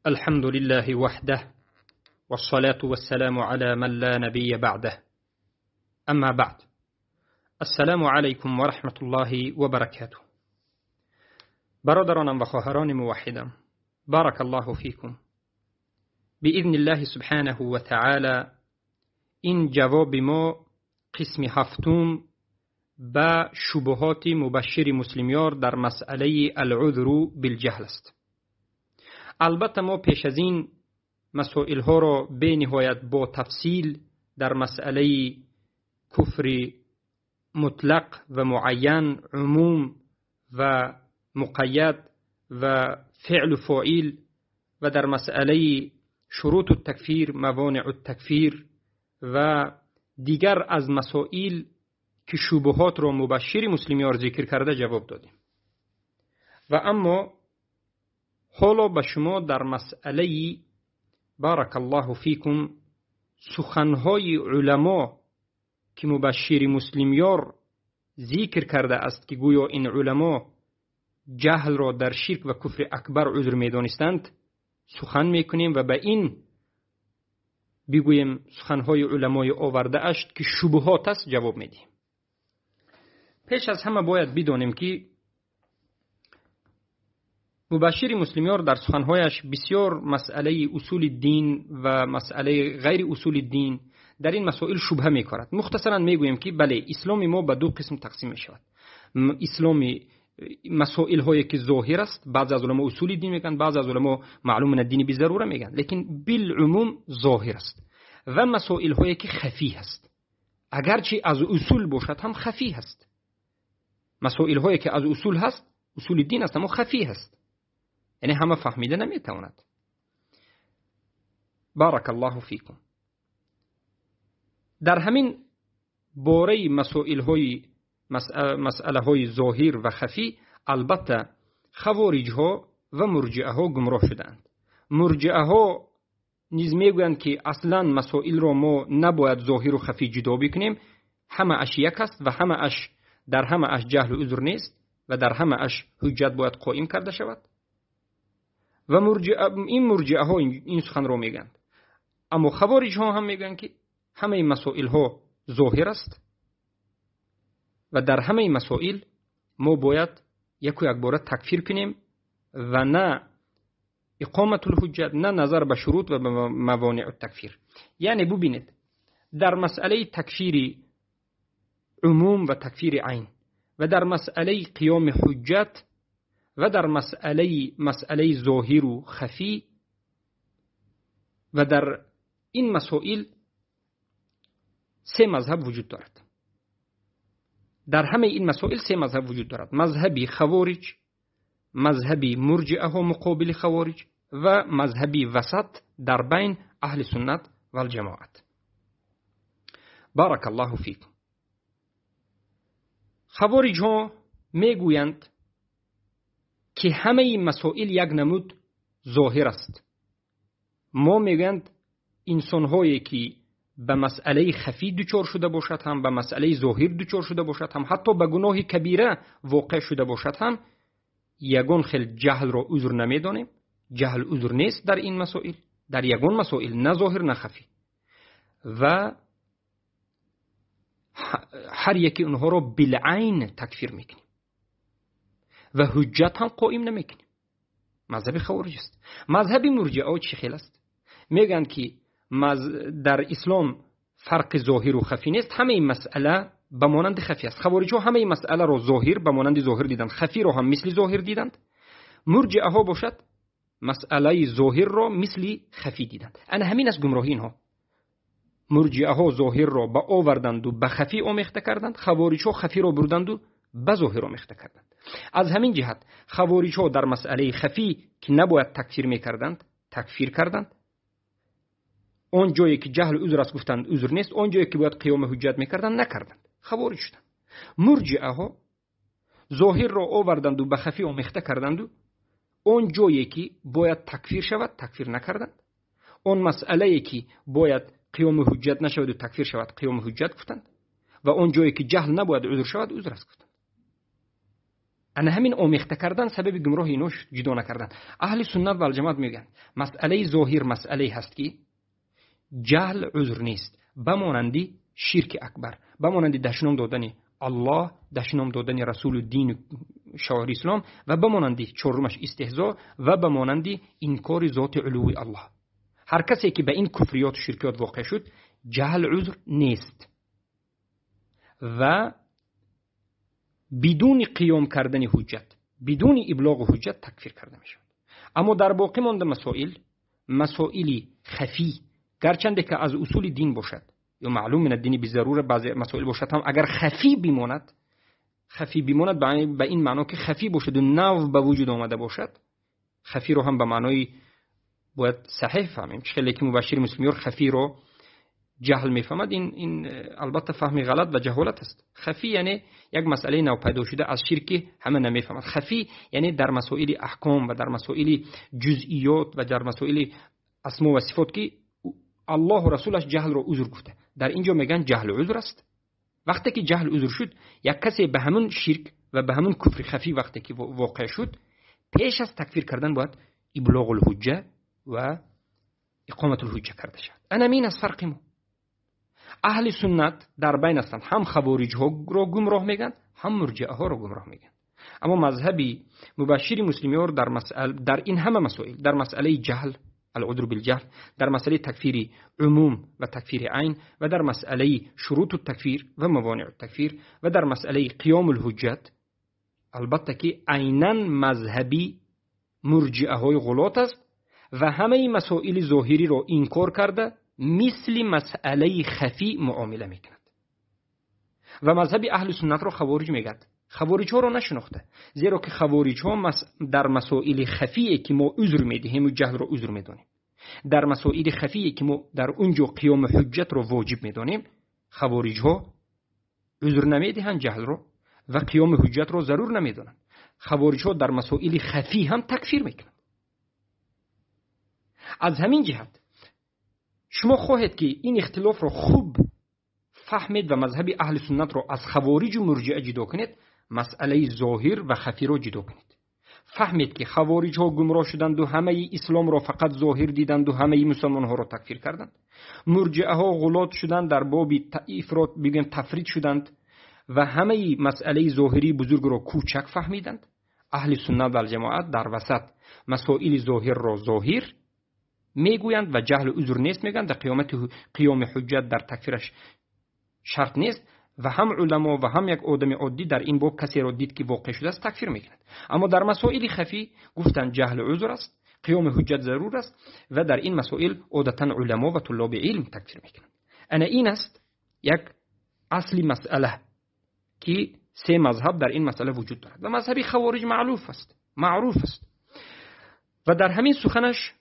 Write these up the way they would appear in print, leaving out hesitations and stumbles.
الحمد لله وحده، والصلاة والسلام على من لا نبي بعده. أما بعد، السلام علیکم و رحمة الله و برکاته. برادرانم و خواهران موحدم، بارک الله فیکم. بإذن الله سبحانه و تعالی این جواب ما قسم هفتم به شبهات مبشر مسلمیار در مسئله العذر بالجهل است. البته ما پیش از این مسائل ها را به نهایت با تفصیل در مسئله کفر مطلق و معین، عموم و مقید و فعل و فاعل و در مسئله شروط التکفیر، موانع التکفیر و دیگر از مسائل که شبهات را مبشر مسلمیار ذکر کرده جواب دادیم. و اما حالا به شما در مسئله بارک الله فیکم سخنهای علما که مبشر مسلمیار ذکر کرده است که گویا این علما جهل را در شرک و کفر اکبر عذر میدانستند سخن میکنیم و به این بگوییم سخنهای علمای آورده است که شبهات است جواب میدیم. پیش از همه باید بدانیم که مبشر مسلمیار در سخنهایش بسیار مسئله اصول دین و مسئله غیر اصول دین در این مسائل شبهه میکارد. مختصرا میگوییم که بله، اسلام ما به دو قسم تقسیم میشود. اسلام مسائل هایی که ظاهر است، بعض از علما اصول دین میگن، بعض از علما معلوم من الدین بالضروره میگن، لیکن بالعموم ظاهر است، و مسائل هایی که خفی است، اگرچه از اصول باشد هم خفی هست. مسائل هایی که از اصول هست، اصول دین است، اما خفی هست، یعنی همه فهمیده نمیتواند. بارک الله فیکم. در همین باره مسائل های مسئله های ظاهر و خفی البته خوارج ها و مرجئه ها گمراه شدند. مرجئه ها نیز میگویند که اصلا مسائل را ما نباید ظاهر و خفی جدا بکنیم، همه اش یک است و همه اش در همه اش جهل و عذر نیست و در همه اش حجت باید قائم کرده شود. و این مرجئه ها این سخن را میگند. اما خوارج ها هم میگن که همه مسائل ها ظاهر است و در همه مسائل ما باید یک و یک باره تکفیر کنیم و نه اقامت الحجت، نه نظر به شروط و به موانع التکفیر. یعنی ببینید در مسئله تکفیر عموم و تکفیر عین و در مسئله قیام حجت و در مسئله ظاهر و خفی و در این مسائل سه مذهب وجود دارد. در همه این مسائل سه مذهب وجود دارد: مذهبی خوارج، مذهبی مرجئه ها مقابل خوارج و مذهبی وسط در بین اهل سنت و الجماعت. بارک الله فیکم. خوارج ها میگویند که همه این مسائل یک نمود ظاهر است. ما میگویند انسان هایی که به مسئله خفی دچار شده باشد هم، به مسئله ظاهر دچار شده باشد هم، حتی به گناه کبیره واقع شده باشد هم، یگان خیل جهل را عذر نمیدانیم. جهل عذر نیست در این مسائل، در یگان مسائل، نه ظاهر نه خفی، و هر یکی اونها را بالعین تکفیر میکنیم و حجت هم قائم نمیکنیم. مذهب خوارج است. مذهب مرجئه چی خیل است؟ میگن که در اسلام فرق ظاهر و خفی نیست، همه این مسئله به مانند خفی است. خوارج ها همه این مسئله را ظاهر به مانند ظاهر دیدند، خفی را هم مثل ظاهر دیدند. مرجئه ها باشد مسئله ظاهر را مثل خفی دیدند. انا همین از گمراهی اینها. مرجئه ها ظاهر را به آوردند و به خفی آمیخته کردند، خوارج ها خفی را بردند و به ظاهر آمیخته کردند. از همین جهت خوارج ها در مسئله خفی که نباید تکفیر میکردند تکفیر کردند. آن جایی که جهل عذر است گفتند عذر نیست، آن جایی که باید قیام حجت میکردند نکردند، خوارج شدند. مرجئه ها ظاهر را آوردند و به خفی آمیخته کردند و آن جایی که باید تکفیر شود تکفیر نکردند، آن مسئله که باید قیام حجت نشود و تکفیر شود قیام حجت گفتند و آن جایی که جهل نباید عذر شود عذر است گفتند. Ана ҳамин омехта кардан сабаби гумроҳи ино шуд, ҷудо накардан. Аҳли суннат ва алҷамоат мегӯянд, масъалаи зоҳир масъалае ҳаст, ки ҷаҳл узр нест, ба монанди ширки акбар, ба монанди дашном додани Аллоҳ, дашном додани расулу дину шаъори ислом ва ба монанди чорумаш истеҳзо ва ба монанди инкори зоти улувии Аллоҳ. Ҳар касе ки ба ин куфриёту ширкиёт воқеъ шуд, ҷаҳл узр нест ва бидуни қиём кардани ҳуҷҷат, бидуни иблоғи ҳуҷҷат такфир карда мешавад. Аммо дар боқӣ монда масоил, масоили хафӣ, гарчанде ки аз усули дин бошад ё маълум мин аддини бизарура баъзе масоил бошад ҳам, агар хафӣ бимонад, хафӣ бимонад ба ин маъно ки хафӣ бошаду нав ба вуҷуд омада бошад, хафиро ҳам ба маънои бояд саҳеҳ фаҳмем. Чӣ хеле ки Мубашшири Муслимёр хафиро ҷаҳл мефаҳмад, ин албатта фаҳми ғалат ва ҷаҳолат аст. Хафӣ яъне як масъалаи навпайдо шуда аз ширки ҳама намефаҳмад. Хафӣ яъне дар масоили аҳком ва дар масоили ҷузъиёт ва дар масоили асмо ва сифот ки Аллоҳу расулаш ҷаҳлро узр гуфта. Дар ин ҷо мегӯянд ҷаҳл узр аст. Вақте ки ҷаҳл узр шуд, як касе ба ҳамун ширк ва ба ҳамун куфри хафӣ вақте ки воқеъ шуд, пеш аз такфир кардан бояд иблоғул ҳуҷҷа ва иқоматул ҳуҷҷа карда шавад. Ана мин аз фарқи мо. Аҳли суннат дар байн ҳастанд, ҳам хавориҷҳоро гумроҳ мегӯянд, ҳам мурҷиаҳоро гумроҳ мегӯянд. Аммо мазҳаби Мубашшири Муслимёр дар ин ҳама масоил, дар масъалаи ҷаҳл, العذر بالجهل، در مسئله تکفیر عموم و تکفیر عین و در مسئله شروط التکفیر و موانع التکفیر و در مسئله قیام الحجت، البته که عینا مذهبی مرجئه های غلات است و همه مسائل ظاهری را انکار کرده مثل مسئله خفی معامله میکند. و مذهب اهل سنت را خوارج میگد. خوارج ها را نشناخته، زیرا که خوارج ها در مسائل خفیه که ما عذر میدهیم و جهل را عذر میدانیم، در مسائل خفیه که ما در اونجا قیام حجت را واجب میدانیم، خوارج ها عذر نمیدهند جهل را و قیام حجت را ضرور نمیدانند. خوارج ها در مسائل خفی هم تکفیر میکنند. از همین جهت شما خواهید که این اختلاف را خوب فهمید و مذهب اهل سنت را از خوارج و مرجئه جدا کنید، مسئله ظاهر و خفی را جدا کنید. فهمید که خوارج ها گمراه شدند و همه اسلام را فقط ظاهر دیدند و همه مسلمان ها را تکفیر کردند. مرجئه ها غلات شدند، در باب افراط بگیم تفرید شدند و همه مسئله ظاهری بزرگ را کوچک فهمیدند. اهل سنت و الجماعت در وسط مسائل ظاهر را ظاهر میگویند و جهل عذر نیست میگویند، در قیام حجت در تکفیرش شرط نیست و هم علما و هم یک آدم عادی در این باب کسی را دید که واقع شده است تکفیر میکند. اما در مسائل خفی گفتند جهل عذر است، قیام حجت ضرور است و در این مسائل عادتا علما و طلاب علم تکفیر میکنند. انا این است یک اصل مسئله که سه مذهب در این مسئله وجود دارد و مذهب خوارج معروف است و در همین سخنش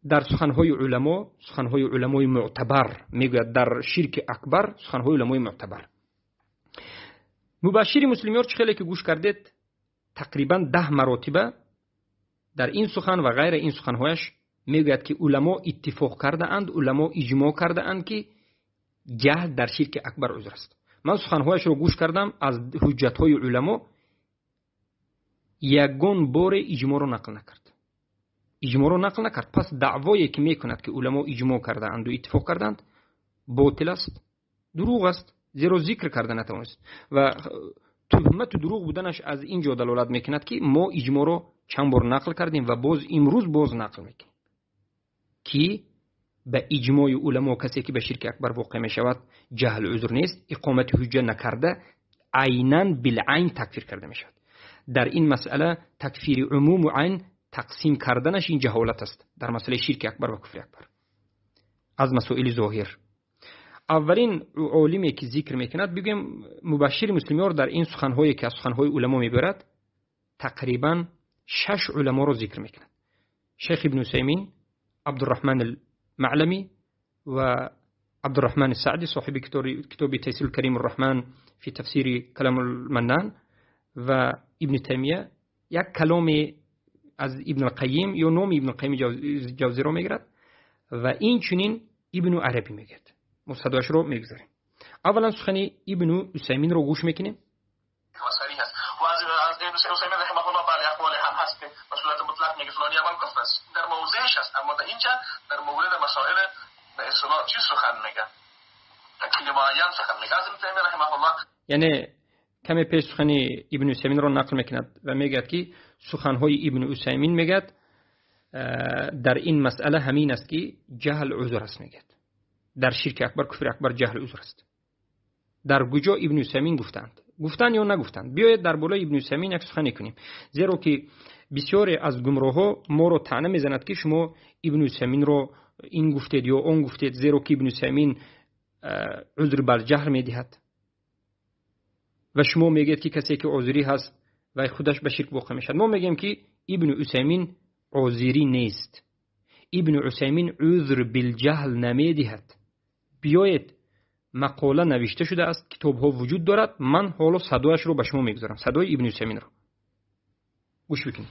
در سخنهای علما، سخنهای علمای معتبر میگوید، در شرک اکبر سخنهای علمای معتبر. مبشر مسلمیار چه خیلی که گوش کردید تقریبا 10 مراتبه در این سخن و غیر این سخنهایش میگوید که علما اتفاق کرده اند، علما اجماع کرده اند که جهل در شرک اکبر عذر است. من سخنهایش رو گوش کردم، از حجتهای علما یگان بار اجماع رو نقل نکرد. اجماع رو نقل نکرد. پس دعوایی که میکند که علما اجماع کرده اند و اتفاق کردند باطل است، دروغ است، زیرا ذکر کرده نتوانست و تهمت دروغ بودنش از اینجا دلالت میکند که ما اجماع رو چند بار نقل کردیم و باز امروز باز نقل میکنیم که به اجماع علما کسی که به شرک اکبر واقع میشود جهل عذر نیست، اقامت حجه نکرده عینا بالعین تکفیر کرده میشود. در این مسئله تکفیر عموم و عین تقسیم کردنش این جهالت است در مسئله شرک اکبر و کفر اکبر از مسائل ظاهر. اولین عالمی که ذکر میکند بگیم مبشر مسلمیار در این سخنهایی که از سخنهای علما میبرد تقریبا 6 علما رو ذکر میکند: شیخ ابن عثیمین، عبدالرحمن المعلمی و عبدالرحمن السعدی صاحب کتاب تیسیر الکریم الرحمن فی تفسیر کلام المنان و ابن تیمیه. یک کلام از ابن القیم یا نام ابن القیم جوزی رو میگیرد و این چنین ابن عربی میگه. ما صدایش رو میگذاریم. اولا سخن ابن عثیمین رو گوش میکنیم. و از اقوال هم هست که به صورت مطلق میگه فلانی عمل کفر است، در موضعش است. اما در اینجا در مورد مسائل به اصطلاح چی سخن میگه، تکفیر معین سخن میگه. از ابن تیمیه رحمه الله یعنی کمی پیش سخن ابن عثیمین را نقل میکند و میگه که سخنهای ابن عثیمین میگه در این مسئله همین است که جهل عذر است. میگه در شرک اکبر، کفر اکبر جهل عذر است. در کجا ابن عثیمین گفتند؟ گفتند یا نگفتند؟ بیایید در بالای ابن عثیمین یک سخنی کنیم، زیرا که بسیاری از گمراه‌ها ما رو طعنه میزند که شما ابن عثیمین رو این گفتید یا آن گفتید، زیرا که ابن عثیمین عذر بر جهل میدهد و شما میگید که کسی که عذری هست و خودش به شرک واقع میشد. ما میگیم که ابن عثیمین عذری نیست، ابن عثیمین عذر بالجهل نمیدهد. بیایید مقاله نوشته شده است، کتاب ها وجود دارد، من حالا صدایش رو به شما میگذارم، صدای ابن عثیمین رو گوش بکنید.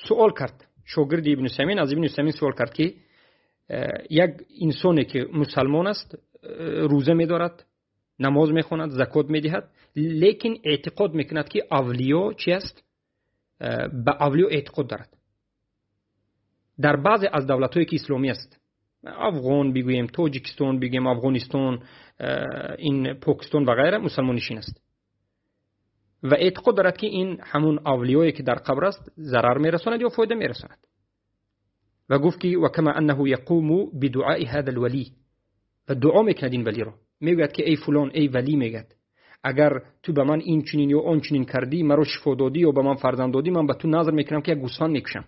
سوال کرد شاگرد ابن عثیمین، از ابن عثیمین سوال کرد که یک انسانی که مسلمان است، روزه می‌دارد، نماز می‌خواند، زکات می‌دهد، لیکن اعتقاد می‌کند که اولیا چی است؟ به اولیا اعتقاد دارد. در بعضی از دولت‌هایی که اسلامی است، افغان بگوییم، تاجیکستان بگوییم، افغانستان، این پاکستان و غیره، مسلمان نشین است و اعتقاد دارد که این همون اولیایی که در قبر است ضرر میرساند یا فایده میرساند. و گفت که و کما انه یقوم بدعاء هذا الولی، و دعا میکند این ولی رو، میگوید که ای فلان، ای ولی، میگد اگر تو به من این چنین یا آن چنین کردی، مرا شفا دادی یا به من فرزند دادی، من به تو نظر میکنم که یک گوسفند میکشم.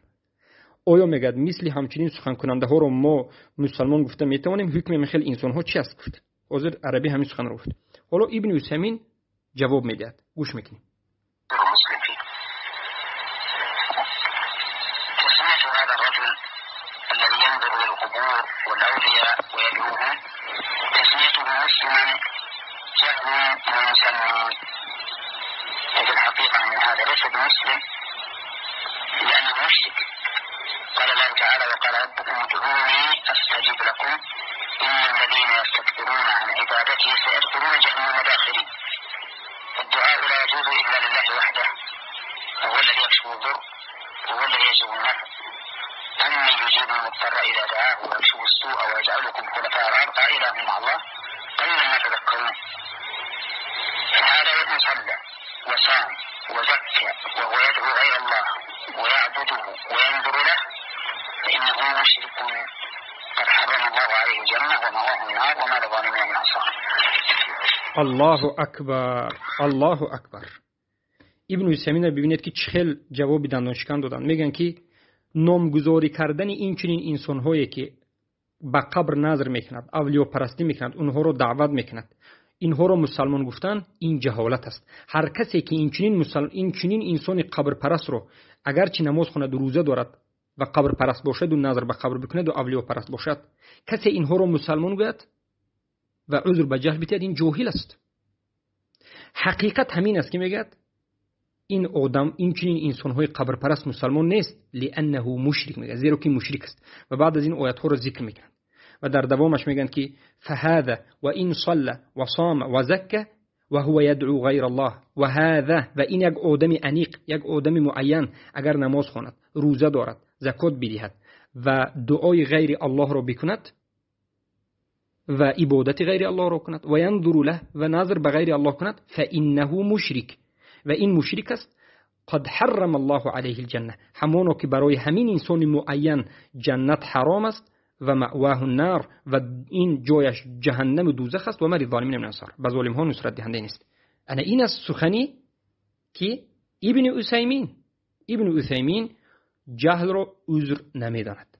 آیا میگد مثل همچنین سخن کننده ها رو ما مسلمان گفته میتوانیم؟ حکم میخیل انسان ها چی است؟ گفت حاضر عربی همین سخن رو گفت. حالا ابن عثیمین جواب میدهد، گوش میکنیم. الله اکبر، الله اکبر. ابن عثیمین ببینید که چه خیل جواب دندانشکن دادن. میگن که نامگذاری کردن این چنین انسان‌هایی که به قبر نظر میکند، اولیا پرستی میکند، اونها رو دعوت میکند، اینها رو مسلمان گفتن، این جهالت است. هر کسی که این چنین انسان قبر پرست رو اگرچه نماز خواند و روزه دارد و قبر پرست باشد و نظر به قبر بکند و اولیا پرست باشد، کسی اینها رو مسلمان گوید و عذر به جهل بدهد، این جاهل است. حقیقت همین است که میگد این آدم، این چنین انسان‌های قبر پرست مسلمان نیست، لانه مشرک، میگه زیرا که مشرک است. و بعد از این آیات ها رو ذکر میکنند و در دوامش میگن که فهذا و ان صلى و صام و زكى و هو يدعو غیر الله و هذا، و این یک آدم انیق، یک آدم معین، اگر نماز خواند، روزه دارد، زکات بدهد و دعای غیر الله را بکند و عبادت غیر الله را کند و ینظر له و نظر به غیر الله کند، فانه مشرک، و این مشرک است. قد حرم الله علیه الجنه، همانو که برای همین انسان معین جنت حرام است و مأواه النار، و این جایش جهنم و دوزخ است و ما للظالمین من انصار، به ظالم ها نصرت دهنده نیست. انا این است سخنی که ابن عثیمین جهل را عذر نمیداند،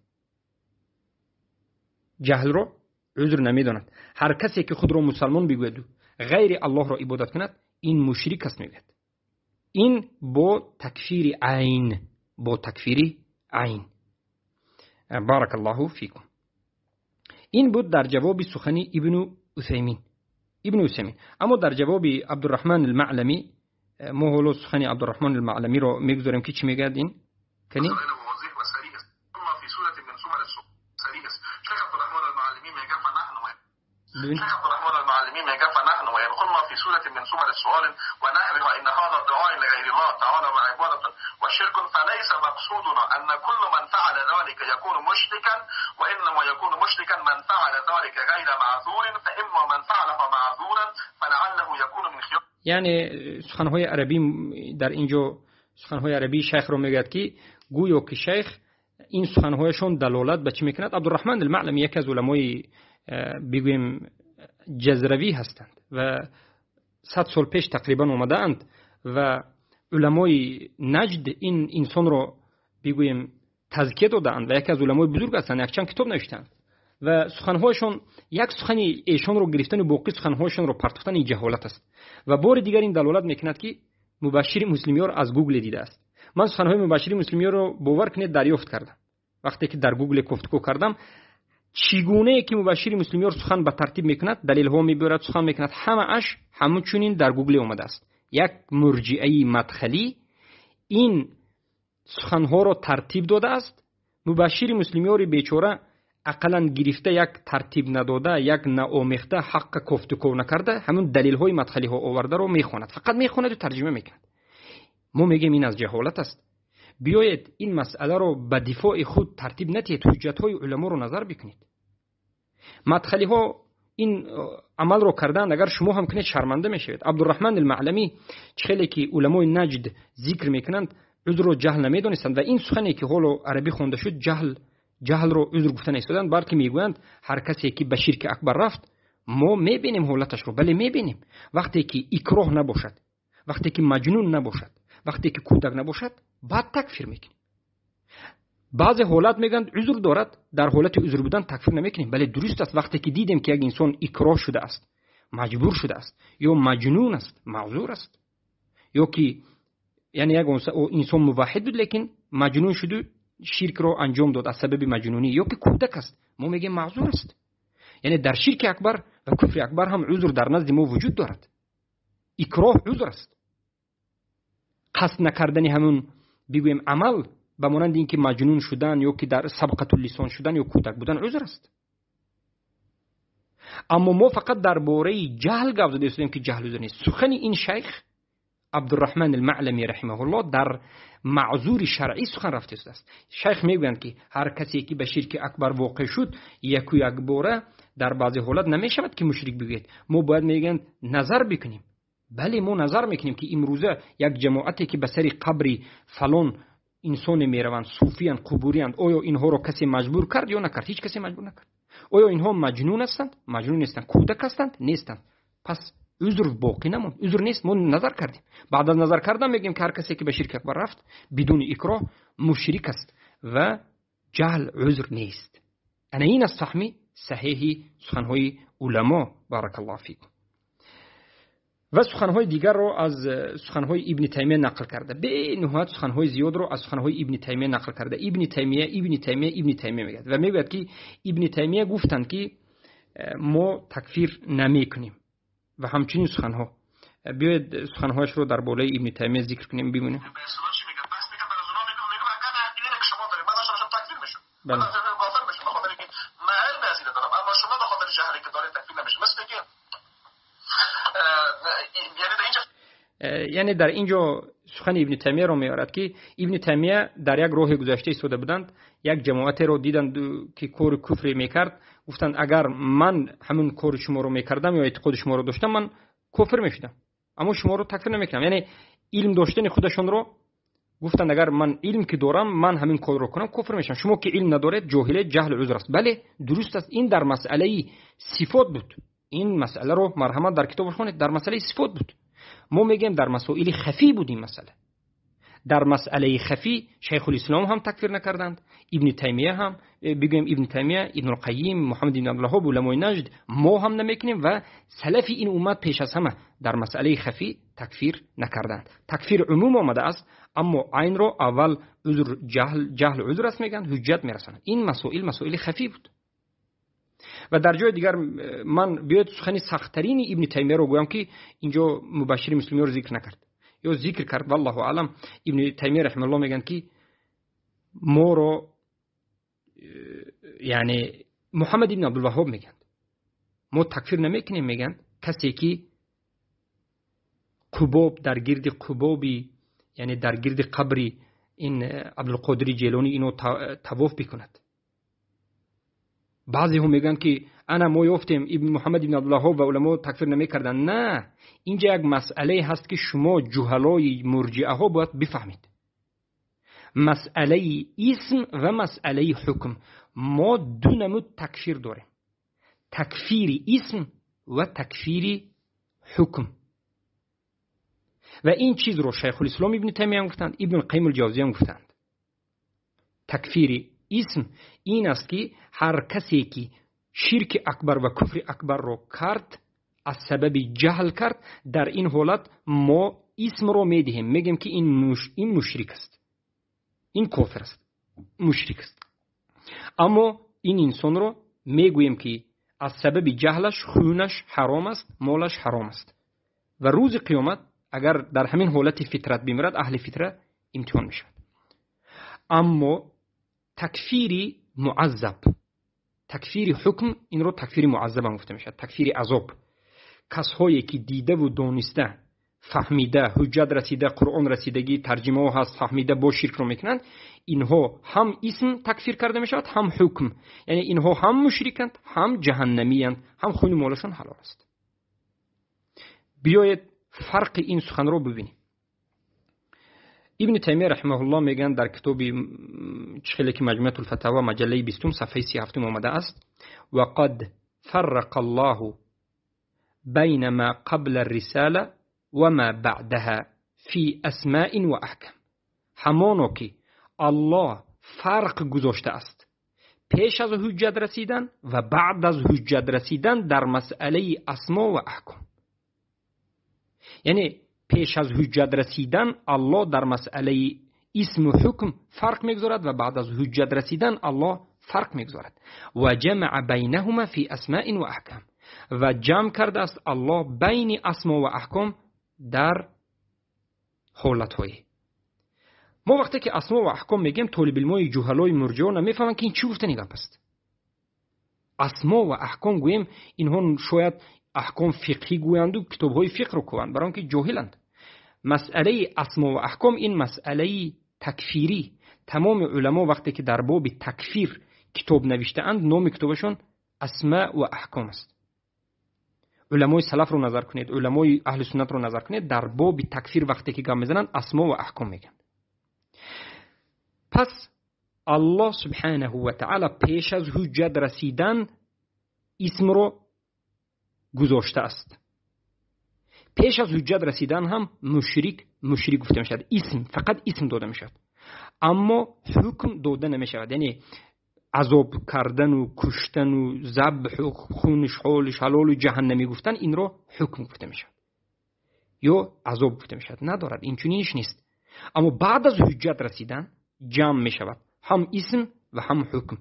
جهل را عذر نمیداند. هر کسی که خود را مسلمان بگوید غیر الله را عبادت کند، این مشرک است میگوید. این با تکفیر عین، با تکفیر عین. بارک الله فیکم. Ин буд дар ҷавоби сухани Ибну Усаймин. Ибну Усаймин. Аммо дар ҷавоби Абдурраҳман Алмаълами, мо ҳоло сухани Абдурраҳман Алмаъламиро мегузорем, ки чӣ мегӯяд ин? Кани? شيخ عبد الرحمن المعلمي میگه فنحن وإن قلنا في سورة من سور السؤال ونحوها إن هذا دعاء لغير الله تعالى وعبادة وشرك، فليس مقصودنا أن كل من فعل ذلك يكون مشركا، وإنما يكون مشركا من فعل ذلك غير معذور، فإما من فعلها معذورا فلعله يكون من خيار. یعنی سخنهای عربی در اینجا، سخنهای عربی شیخ رو میگه که گویا که شیخ این سخنهایشون دلالت به چی میکند؟ عبدالرحمن المعلمی یکی از علمای بگوییم جزروی هستند و 100 سال پیش تقریبا آمده اند و علمای نجد این انسان رو بگوییم تزکیه دادند و یکی از علمای بزرگ هستند، یک چند کتاب نوشتند و سخنهایشون، یک سخن ایشان رو گرفتن و باقی سخنهایشون رو پرتاختن، این جهالت است. و بار دیگر این دلالت میکند که مبشر مسلمیار از گوگل دیده است. من سخنهای مبشر مسلمیار رو باور کنید دریافت کردم وقتی که در گوگل کوفتگو کردم. چگونه که مبشر مسلمیار سخن به ترتیب میکند، دلیل ها میبرد، سخن میکند، همه اش همچنین در گوگل آمده است. یک مرجعه مدخلی این سخنها را ترتیب داده است. مبشر مسلمیار بیچاره اقلا گرفته، یک ترتیب نداده، یک ناآمیخته، حق کوفتگو نکرده، همون دلیل های مدخلی ها آورده رو میخواند، فقط میخواند و ترجمه میکند. ما میگیم این از جهالت است. بیایید این مسئله رو به دفاع خود ترتیب ندهید، حجت های علما رو نظر بکنید. مدخلی ها این عمل رو کردن، اگر شما هم کنید شرمنده میشوید. عبدالرحمن المعلمی خیلی که علمای نجد ذکر میکنند، عذر رو جهل نمیدونستند و این سخنی که حالا عربی خونده شد، جهل رو عذر گفتن ایستادند، بلکه میگویند هر کسی که به شرک اکبر رفت، ما میبینیم حالتش رو. بله میبینیم، وقتی که اکراه نباشد، وقتی که مجنون نباشد، وقتی که کودک نباشد، بعد تکفیر میکنیم. بعضی حالت میگن عذر دارد، در حالت عذر بودن تکفیر نمیکنیم. بله درست است، وقتی که دیدیم که یک انسان اکراه شده است، مجبور شده است، یا مجنون است، معذور است، یا که یعنی یک انسان موحد بود لیکن مجنون شده، شرک رو انجام داد از سبب مجنونی، یا که کودک است، ما میگیم معذور است. یعنی در شرک اکبر و کفر اکبر هم عذر در نزد ما وجود دارد. اکراه عذر است. قصد نکردن همون بگوییم عمل به مانند اینکه مجنون شدن یا که در سبقت اللسان شدن یا کودک بودن عذر است. اما ما فقط درباره جهل گپ زده استیم که جهل عذر نیست. سخن این شیخ عبدالرحمن المعلمی رحمه الله در معذور شرعی سخن رفته است. شیخ میگویند که هر کسی که به شرک اکبر واقع شد، یک و یک باره در بعضی حالت نمیشود که مشرک بگوید. ما باید میگن نظر بکنیم. بله ما نظر میکنیم که امروزه یک جماعتی که به سر قبر فلان انسان میروند، صوفیان، قبوریان، آیا اینها رو کسی مجبور کرد یا نکرد؟ هیچ کسی مجبور نکرد. آیا اینها مجنون هستند؟ مجنون نیستند. کودک هستند؟ نیستند. پس عذر باقی نموند، عذر نیست. ما نظر کردیم. بعد از نظر کردن میگیم که هر کسی که به شرک اکبر رفت بدون اکراه مشرک است و جهل عذر نیست. انا این است فهمی صحیح سخنهای علما. بارک الله فیکم. و سخنهای دیگر رو از سخنهای ابن تیمیه نقل کرده، به نهایت سخنهای زیاد رو از سخنهای ابن تیمیه نقل کرده. ابن تیمیه، ابن تیمیه، ابن تیمیه میگه و میگوید که ابن تیمیه گفتند که ما تکفیر نمیکنیم و همچنین سخنها. بیاید سخنهایش رو در بالای ابن تیمیه ذکر کنیم، ببینیم. بله. یعنی در اینجا سخن ابن تیمیه رو میارد که ابن تیمیه در یک راه گذشته ایستاده بودند، یک جماعت رو دیدند که کار کفر میکرد، گفتند اگر من همون کار شما رو میکردم یا اعتقاد شما رو داشتم، من کفر میشدم، اما شما رو تکفیر نمیکنم. یعنی علم داشتن خودشون رو گفتند اگر من علم که دارم، من همین کار رو کنم، کفر میشم، شما که علم ندارید، جاهله، جهل عذر است. بله درست است، این در مسئله صفات بود. این مسئله رو مرحمت در کتاب خونید، در مسئله صفات بود. ما میگیم در مسائل خفی بود این مسئله. در مسئله خفی شیخ الاسلام هم تکفیر نکردند، ابن تیمیه هم، بگویم ابن تیمیه، ابن القیم، محمد بن عبدالوهاب، علمای نجد، ما هم نمیکنیم و سلف این امت پیش از همه در مسئله خفی تکفیر نکردند. تکفیر عموم آمده است، اما عین رو اول عذر جهل، جهل عذر است میگن، حجت میرسانند. این مسائل مسائل خفی بود. Ва дар ҷои дигар ман биёед сухани сахттарини Ибни Таймияро гӯям, ки инҷо Мубашшири Муслимиёро зикр накард ё зикр кард, валлоҳу аълам. Ибни Таймия раҳимаҳуллоҳ мегӯянд, ки моро, яъне Муҳаммад ибн Абдулваҳҳоб мегӯянд, мо такфир намекунем, мегӯянд, касе ки қубоб дар гирди қубоби, яъне дар гирди қабри ин Абдулқодири Ҷелонӣ ино тавоф бикунад. Баъзеҳо мегӯянд, ки ана мо ёфтем, ибн Муҳаммад ибн Абдулваҳҳоб ва уламо такфир намекарданд. На, инҷа як масъалае ҳаст, ки шумо ҷуҳалои мурҷиаҳо бояд бифаҳмед. Масъалаи исм ва масъалаи ҳукм. Мо ду намуд такфир дорем: такфири исм ва такфири ҳукм. Ва ин чизро Шайхулислом Ибни Таймия ҳам гуфтанд, Ибн Қайим Алҷавзия ҳам гуфтанд. Такфири исм ин аст, ки ҳар касе ки ширки акбар ва куфри акбарро кард, аз сабаби ҷаҳл кард, дар ин ҳолат мо исмро медиҳем, мегӯем, ки ин мушрик аст, ин кофир аст, мушрик аст. Аммо ин инсонро мегӯем, ки аз сабаби ҷаҳлаш хунаш ҳаром аст, молаш ҳаром аст ва рӯзи қиёмат агар дар ҳамин ҳолати фитрат бимирад, аҳли фитра имтиҳон мешавад. Аммо такфири муаззаб, такфири ҳукм, инро такфири муаззаб ҳам гуфта мешавад, такфири азоб. Касҳое ки дидаву дониста, фаҳмида, ҳуҷҷат расида, Қуръон расидагӣ, тарҷимаҳо ҳаст, фаҳмида бо ширкро мекунанд, инҳо ҳам исм такфир карда мешавад, ҳам ҳукм. Яъне инҳо ҳам мушриканд, ҳам ҷаҳаннамиянд, ҳам хуни молашон ҳалол аст. Биёед фарқи ин суханро бибинем. Ибни Таймия раҳимаҳуллоҳ мегӯянд дар китоби чӣ хеле ки Маҷмӯатул Фатава, маҷаллаи 20-ум, сафҳаи 37-ум омадааст: وقد فرق الله بين ما قبل الرسالة وما بعدها في أسماء وأحكام. ҳамоно ки Аллоҳ фарқ гузоштааст пеш аз ҳуҷҷат расидан ва баъд аз ҳуҷҷат расидан дар масъалаи асмо ва аҳком. Яъне пеш аз ҳуҷҷат расидан Аллоҳ дар масъалаи исму ҳукм фарқ мегузорад ва баъд аз ҳуҷҷат расидан Аллоҳ фарқ мегузорад. Ва ҷамаа байнаҳума фи асмаин ва аҳкам. Ва ҷамъ кардааст Аллоҳ байни асмо ва аҳком дар ҳолатҳое. Мо вақте ки асмо ва аҳком мегӯем, толибилмои ҷуҳалои мурҷио намефаҳманд, ки ин чӣ гуфтани гап аст. Асмо ва аҳком гӯем, инҳо шояд аҳком фиқҳӣ гӯянду китобҳои фиқҳро кӯванд, барои он ки ҷоҳиланд. Масъалаи асмо ва аҳком ин масъалаи такфирӣ. Тамоми уламо вақте ки дар боби такфир китоб навиштаанд, номи китобашон асма ва аҳком аст. Уламои салафро назар кунед, уламои аҳли суннатро назар кунед, дар боби такфир вақте ки гап мезананд, асмо ва аҳком мегӯянд. Пас Аллоҳ субҳанаҳу ва таъала пеш аз ҳуҷҷат расидан исмро гузоштааст. Пеш аз ҳуҷҷат расидан ҳам мушрик мушрик гуфта мешавад. Исм, фақат исм дода мешавад, аммо ҳукм дода намешавад. Яъне азоб кардану куштану забҳу хунш ҳолиш ҳалолу ҷаҳаннамӣ гуфтан, инро ҳукм гуфта мешавад ё азоб гуфта мешавад. Надорад, инчуниниш нест. Аммо баъд аз ҳуҷҷат расидан ҷамъ мешавад ҳам исм ва ҳам ҳукм.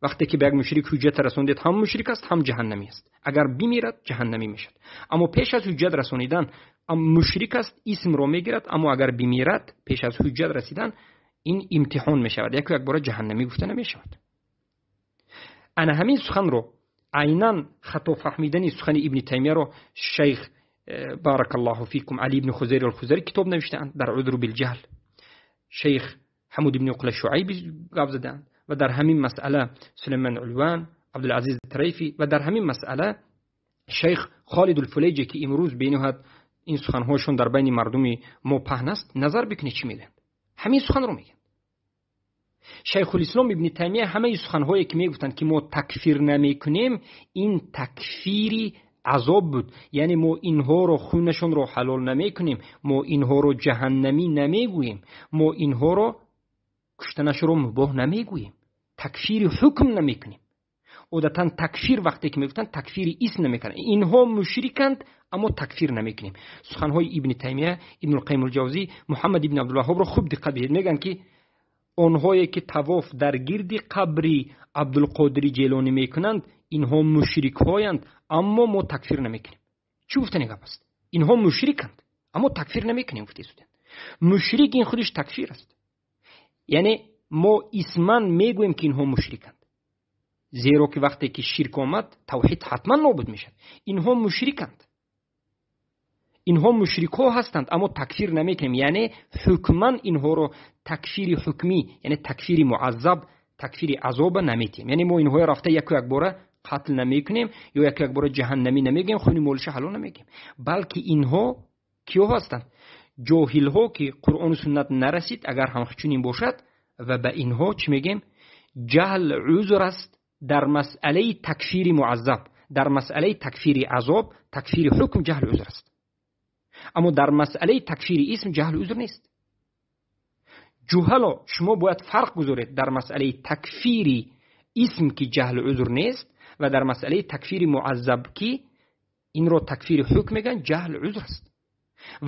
Вақте ки ба як мушрик ҳуҷҷат расондед, ҳам мушрик аст, ҳам ҷаҳаннамӣ аст. Агар бимирад, ҷаҳаннамӣ мешавад. Аммо пеш аз ҳуҷҷат расонидан мушрик аст, исмро мегирад, аммо агар бимирад пеш аз ҳуҷҷат расидан, ин имтиҳон мешавад, яку якбора ҷаҳаннамӣ гуфта намешавад. Ана ҳамин суханро, айнан хато фаҳмидани сухани Ибни Таймияро шайх, баракаллоҳу фикум, Али ибни Хузайр алхузари китоб навиштаанд дар Узру билҷаҳл, шайх Ҳамуд ибни Уқла Шуайби гап задаанд ва дар ҳамин масъала Сулайман Улван, Абдулазиз Тарайфи ва дар ҳамин масъала шайх Холид Улфулайҷи, ки имрӯз бениҳоят ин суханҳояшон дар байни мардуми мо паҳн аст, назар бикунед чӣ мегӯянд. Ҳамин суханро мегӯянд. Шайхулислом Ибни Таймия ҳамаи суханҳое ки мегуфтанд, ки мо такфир намекунем, ин такфири азоб буд. Яъне мо инҳоро хунашонро ҳалол намекунем, мо инҳоро ҷаҳаннамӣ намегӯем, мо инҳоро куштанашро мубоҳ намегӯем, такфири ҳукм намекунем. Одатан такфир вақте ки мегуфтанд, такфири исм намекунанд. Инҳо мушриканд, аммо такфир намекунем. Суханҳои Ибни Таймия, Ибнулқайим Улҷавзӣ, Муҳаммад ибни Абдулваҳҳобро хуб диққат бидиҳед. Мегӯянд, ки Онҳое ки тавоф дар гирди қабри Абдулқодири Ҷелонӣ мекунанд, инҳо мушрикҳоянд, аммо мо такфир намекунем. Чӣ гуфтани гап аст? Инҳо мушриканд, аммо такфир намекунем, гуфта истоданд. Мушрик ин худиш такфир аст. Яъне мо исман мегӯем, ки инҳо мушриканд, зеро ки вақте ки ширк омад, тавҳид ҳатман нобуд мешавад. Инҳо мушриканд, инҳо мушрикҳо ҳастанд, аммо такфир намекунем. Яъне ҳукман инҳоро такфири ҳукмӣ, яъне такфири муаззаб, такфири азоба наметиҳем. Яъне мо инҳоя рафта яку якбора қатл намекунем ё яку якбора ҷаҳаннамӣ намегӯем, хуни молиша ҳалол намегӯем, балки инҳо киҳо ҳастанд? Ҷоҳилҳо, ки Қуръону суннат нарасид, агар ҳам чунин бошад, ва ба инҳо чӣ мегӯем? Ҷаҳл узр аст дар масъалаи такфири муаззаб, дар масъалаи такфири азоб, такфири ҳукм ҷаҳл узр аст. Аммо дар масъалаи такфири исм ҷаҳл узр нест. Ҷуҳало, шумо бояд фарқ гузоред дар масъалаи такфири исм, ки ҷаҳл узр нест, ва дар масъалаи такфири муаззаб, ки инро такфири ҳукм мегӯянд, ҷаҳл узр аст.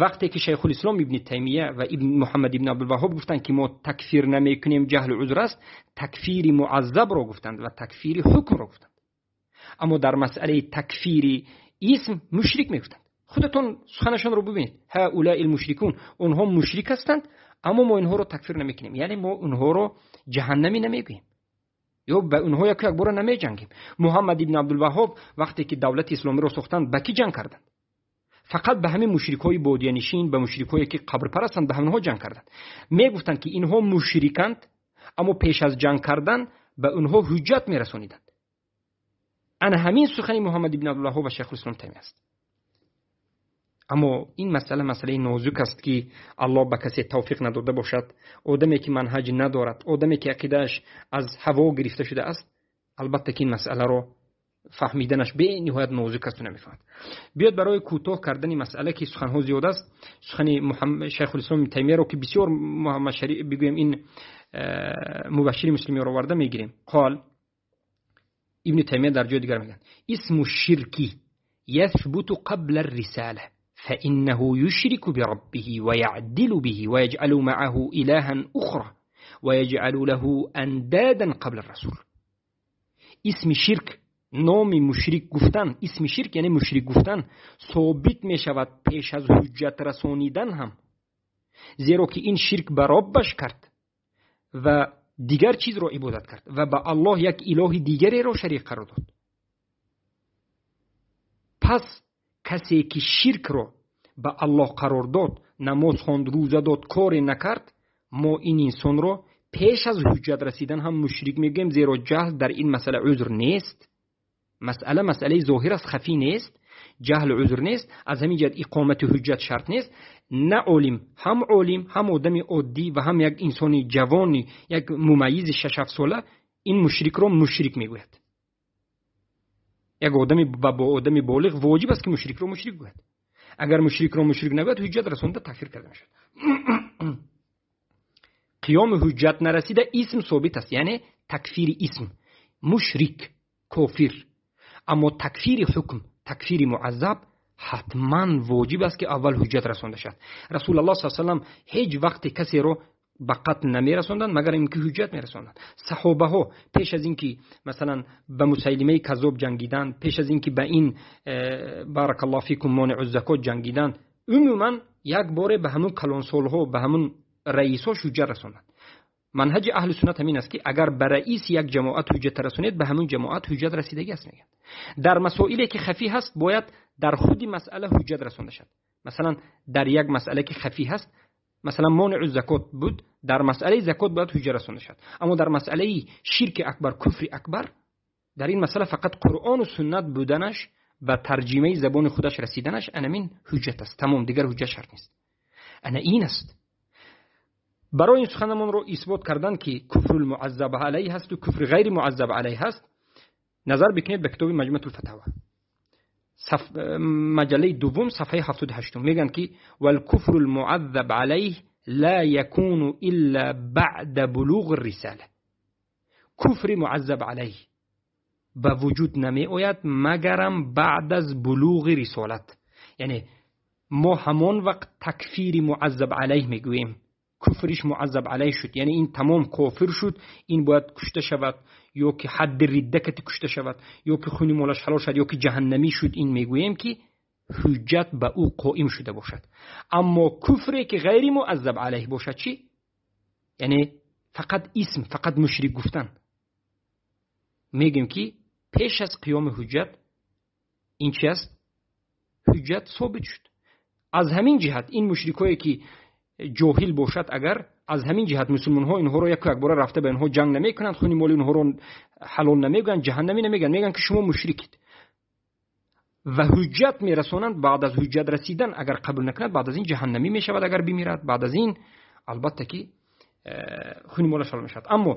Вақте ки Шайхулислом Ибни Таймия ва Муҳаммад ибни Абдулваҳҳоб гуфтанд, ки мо такфир намекунем, ҷаҳл узр аст, такфири муаззабро гуфтанд ва такфири ҳукмро гуфтанд. Аммо дар масъалаи такфири исм мушрик мегуфтанд. Худатон суханашонро бубинед. Ҳаулаи мушрикун, онҳо мушрик ҳастанд, аммо мо инҳоро такфир намекунем. Яъне мо онҳоро ҷаҳаннамӣ намегӯем ё ба онҳо яку якбора намеҷангем. Муҳаммад ибни Абдулваҳҳоб вақте ки давлати исломиро сохтанд, ба кӣ ҷанг карданд? Фақат ба ҳамин мушрикҳои бодиянишин, ба мушрикҳое ки қабрпарастанд, ба ҳаминҳо ҷанг карданд. Мегуфтанд, ки инҳо мушриканд, аммо пеш аз ҷанг кардан ба онҳо ҳуҷҷат мерасониданд. Ана ҳамин сухани Муҳаммад ибни Абдулваҳҳоб ва Шайхулислом Таймия аст. Аммо ин масъала масъалаи нозук аст, ки Аллоҳ ба касе тавфиқ надода бошад. Одаме ки манҳаҷ надорад, одаме ки ақидааш аз ҳаво гирифта шудааст, албатта ки ин масъаларо фаҳмиданаш бениҳоят нозук аст ва намефаҳмад. Биёд барои кӯтоҳ кардани масъала, ки суханҳо зиёд аст, сухани Шайхулислом Таймияро, ки бисёр Муҳаммад Шариф бигӯем, ин мубашшири муслимиро оварда мегирем. Қол Ибни Таймия дар ҷои дигар мегӯяд: исму ширки ясбуту қабла рисала فإنه يشرك بربه ويعدل به ويجعل معه إلها أخرى ويجعل له أندادا قبل الرسول. اسم شرک، نام مشرک گفتن، اسم شرک یعنی مشرک گفتن، ثابت می شود پیش از حجت رسانیدن هم، زیرا که این شرک به ربش کرد و دیگر چیز را عبادت کرد و به الله یک اله دیگری را شریک قرار داد. پس کسی که شرک را به الله قرار داد، نماز خواند، روزه داد، کاری نکرد، ما این انسان را پیش از حجت رسیدن هم مشرک میگیم، زیرا جهل در این مسئله عذر نیست. مسئله مسئله ظاهر است، خفی نیست، جهل عذر نیست. از همین جهت اقامت حجت شرط نیست. نه عالم، هم عالم، هم آدم عادی و هم یک انسان جوانی، یک ممیز 6-7 ساله این مشرک را مشرک میگوید. یک آدمی با آدمی بالغ واجب است که مشرک را مشرک گوید. اگر مشرک را مشرک نگوید، حجت رسانده تکفیر کرده میشود. قیام حجت نرسیده اسم ثابت است، یعنی تکفیر اسم مشرک کافر. اما تکفیر حکم، تکفیر معذب حتما واجب است که اول حجت رسانده شود. رسول الله صلی الله علیه و سلم هیچ وقت کسی را به قتل نمیرساندند مگر اینکه حجت میرساندند. صحابه ها پیش از اینکه مثلا به مسیلمه کذاب جنگیدند، پیش از اینکه به این بارک الله فیکم مانع الزکات جنگیدند، عموما یک باره به همون کلانسال ها، به همون رئیس ها حجت رساندند. منهج اهل سنت همین است که اگر به رئیس یک جماعت حجت رسانید، به همون جماعت حجت رسیدگی است میگن. در مسائلی که خفی هست باید در خود مسئله حجت رسانده شد. مثلا در یک مسئله که خفی هست، مثلا مانع الزکات بود، در مسئله زکات باید حجت رسانده شد. اما در مسئله شرک اکبر، کفر اکبر، در این مسئله فقط قرآن و سنت بودنش و ترجمه زبان خودش رسیدنش انمین حجت است، تمام، دیگر حجت شرط نیست. انا این است. برای این سخنمون رو اثبات کردن که کفر المعذب علیه هست و کفر غیر معذب علیه هست، نظر بکنید به کتاب مجموعه الفتاوی، مجله دوم صفحه 78، میگن که والکفر المعذب علیه لا يكون الا بعد بلوغ الرساله. کفر معذب علیه به وجود نمی آید مگرم بعد از بلوغ رسالت. یعنی ما همان وقت تکفیر معذب علیه میگوییم куфриш муаззаб алайҳ шуд, яъне ин тамом кофир шуд, ин бояд кушта шавад, ё ки ҳадди ридда кати кушта шавад, ё ки хуни молаш ҳалол шавад, ё ки ҷаҳаннамӣ шуд, ин мегӯем ки ҳуҷҷат ба ӯ қоим шуда бошад. Аммо куфре ки ғайри муаззаб алайҳ бошад чӣ? Яъне фақат исм, фақат мушрик гуфтан, мегӯем ки пеш аз қиёми ҳуҷҷат ин чи аст? Ҳуҷҷат собит шуд. Аз ҳамин ҷиҳат ин мушрикое ки ҷоҳил бошад, агар аз ҳамин ҷиҳат мусулмонҳо инҳоро яку якбора рафта ба инҳо ҷанг намекунанд, хуни моли инҳоро ҳалол намегӯянд, ҷаҳаннамӣ намегӯянд, мегӯянд ки шумо мушрикед ва ҳуҷҷат мерасонанд. Баъд аз ҳуҷҷат расидан агар қабул накунад, баъд аз ин ҷаҳаннамӣ мешавад агар бимирад, баъд аз ин албатта ки хуни молаш ҳалол мешавад. Аммо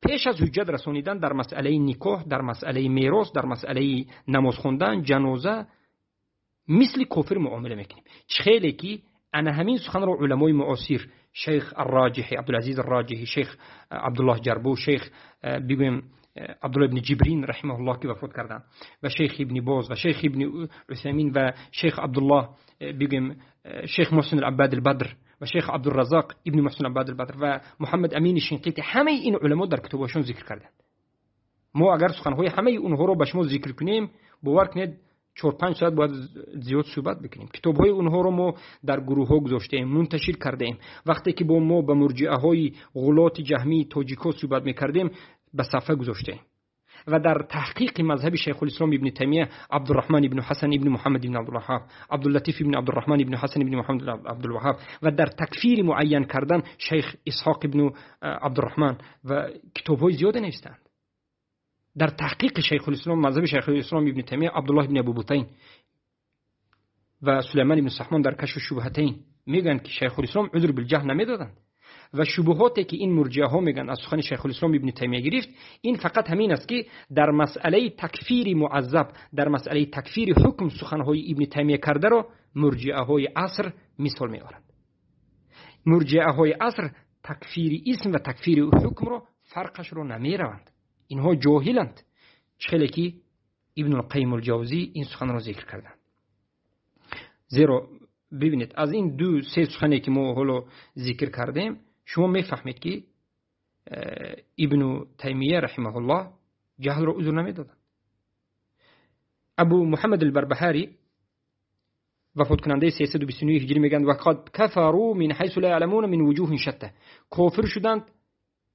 пеш аз ҳуҷҷат расонидан дар масъалаи никоҳ, дар масъалаи мерос, дар масъалаи намоз хондан, ҷаноза, мисли кофир муомила мекунем. Чӣ хеле ки ана ҳамин суханро уламои муосир, шейх Арроҷиҳи, Абдулазиз Арроҷиҳи, шейх Абдуллоҳ Ҷарбу, шейх бигӯем Абдуллоҳ ибни Ҷибрин раҳимаҳуллоҳ ки вафот карданд, ва шейх ибни Боз ва шейх ибни Усаймин ва шейх Абдуллоҳ бигӯем шейх Муҳсин Алаббад Албадр ва шейх Абдурразоқ ибни Муҳсин Алаббад Албадр ва Муҳаммад Амини Шинқити, ҳамаи ин уламо дар китобҳояшон зикр карданд. Мо агар суханҳои ҳамаи онҳоро ба шумо зикр кунем, бовар кунед, 4-5 соат бояд зиёд суҳбат бикунем. Китобҳои онҳоро мо дар гурӯҳҳо гузоштаем, мунташир кардаем. Вақте ки бо мо ба мурҷиаҳои ғулоти ҷаҳмии тоҷикҳо суҳбат мекардем, ба сафҳа гузоштаем. Ва дар таҳқиқи мазҳаби Шайхулислом ибни Таймия, Абдурраҳман ибни Ҳасан ибни Муҳаммад ибни Абдулваҳҳоб, Абдуллатиф ибни Абдурраҳман ибни Ҳасан ибни Муҳаммад Абдулваҳҳоб ва дар такфири муайян кардан шайх Исҳоқ ибни Абдурраҳман ва китобҳои зиёде навиштаанд. Дар таҳқиқи Шайхулислом, мазҳаби Шайхулислом ибни Таймия, Абдуллоҳ ибни Абу Бутайн ва Сулаймон ибни Саҳмон дар кашфу шубҳатайн мегӯянд ки Шайхулислом узр билҷаҳл намедоданд ва шубҳоте ки ин мурҷиаҳо мегӯянд аз сухани Шайхулислом ибни Таймия гирифт, ин фақат ҳамин аст ки дар масъалаи такфири муаззаб, дар масъалаи такфири ҳукм суханҳои ибни Таймия кардаро мурҷиаҳои аср мисол меоранд. Мурҷиаҳои аср такфири исм ва такфири ҳукмро фарқашро намераванд. Инҳо ҷоҳиланд. Чӣ хеле ки Ибнулқайим алҷавзӣ ин суханро зикр карданд. Зеро бибинед, аз ин ду се сухане ки мо ҳоло зикр кардем, шумо мефаҳмед ки Ибну Таймия раҳимаҳуллоҳ ҷаҳлро узр намедоданд. Абу Муҳаммад албарбаҳарӣ вафоткунандаи 329 ҳиҷрӣ мегӯянд: вақад кафару мин ҳайсу ла яъламуна мин вуҷуҳин шатта. Кофир шуданд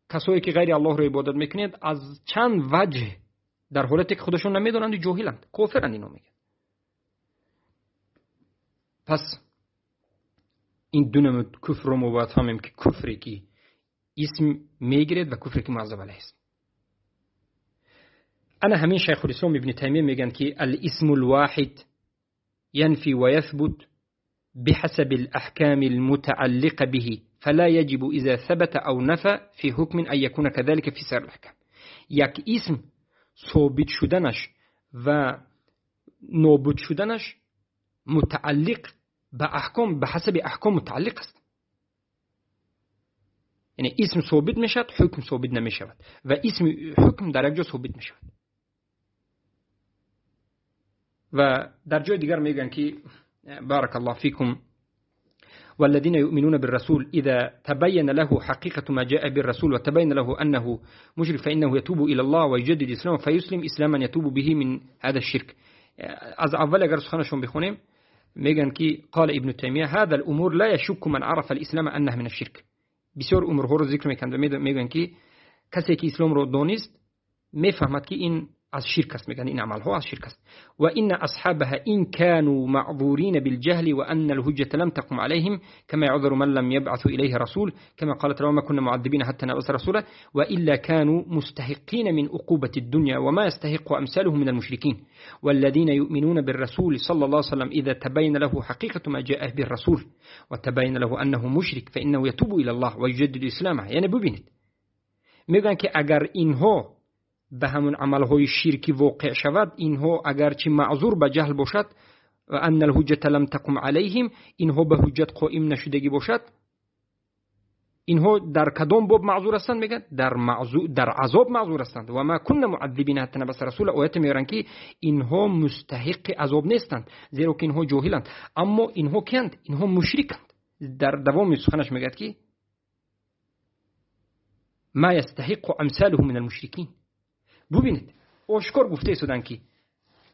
касое ки ғайри Аллоҳро ибодат мекунанд аз чанд ваҷҳ, дар ҳолате ки худашон намедонанд, ҷоҳиланд, кофиранд, ино мегӯянд. Пас ин ду намуд куфрро мо бояд фаҳмем ки куфре ки исм мегиред ва куфре ки муаззаб алайҳ аст. Ана ҳамин Шайхулислом ибни Таймия мегӯянд ки алисму лвоҳид янфи ва яthбут بحسب الأحكام المتعلقة به، فلا يجب إذا ثبت أو نفى في حكم أن يكون كذلك في سائر الأحكام. یک اسم ثابت شدنش و نابود شدنش متعلق به احکام، به حسب احکام متعلق است. یعنی اسم ثابت میشد، حکم ثابت نمیشود و اسم حکم در یک جا ثابت میشود. و در جای دیگر میگن که بارك الله فيكم والذين يؤمنون بالرسول إذا تبين له حقيقة ما جاء بالرسول وتبين له أنه مشرك فإنه يتوب إلى الله ويجدد إسلامه فيسلم إسلاما يتوب به من هذا الشرك. از اول اگر سخنشون بخونیم میگن که قال ابن تیمیه هذا الأمور لا يشك من عرف الإسلام أنه من الشرك. بسیار امورها رو ذکر میکنند و میگن که کسی که اسلام رو دانست میفهمد که این از شرک است، میگن این عملها از شرک است. و ان اصحابها ان كانوا معذورين بالجهل وان الحجة لم تقم عليهم كما يعذر من لم يبعث اليه رسول كما قالت وما كنا معذبين حتى نبعث رسولا والا كانوا مستحقين من عقوبة الدنيا وما يستحق امثالهم من المشركين. والذين يؤمنون بالرسول صلى الله عليه وسلم اذا تبين له حقيقة ما جاء به الرسول وتبين له انه مشرك فانه يتوب الى الله ويجدد اسلامه. یعنی ببینید میگن که اگر اینها به همون عملهای شرکی واقع شود، اینها اگرچه معذور به جهل باشد و ان الحجة لم تقم علیهم، اینها به حجت قائم نشدگی باشد، اینها در کدام باب معذور هستند؟ میگن در عذاب معذور هستند. و ما كنا معذبین حتی نبعث رسول. آیت میارن که اینها مستحق عذاب نیستند زیرا که اینها جاهلند. اما اینها کیند؟ اینها مشرکند. در دوام سخنش میگه که ما يستحق امثاله من المشركين. ببینید آشکار گفته ایستادند که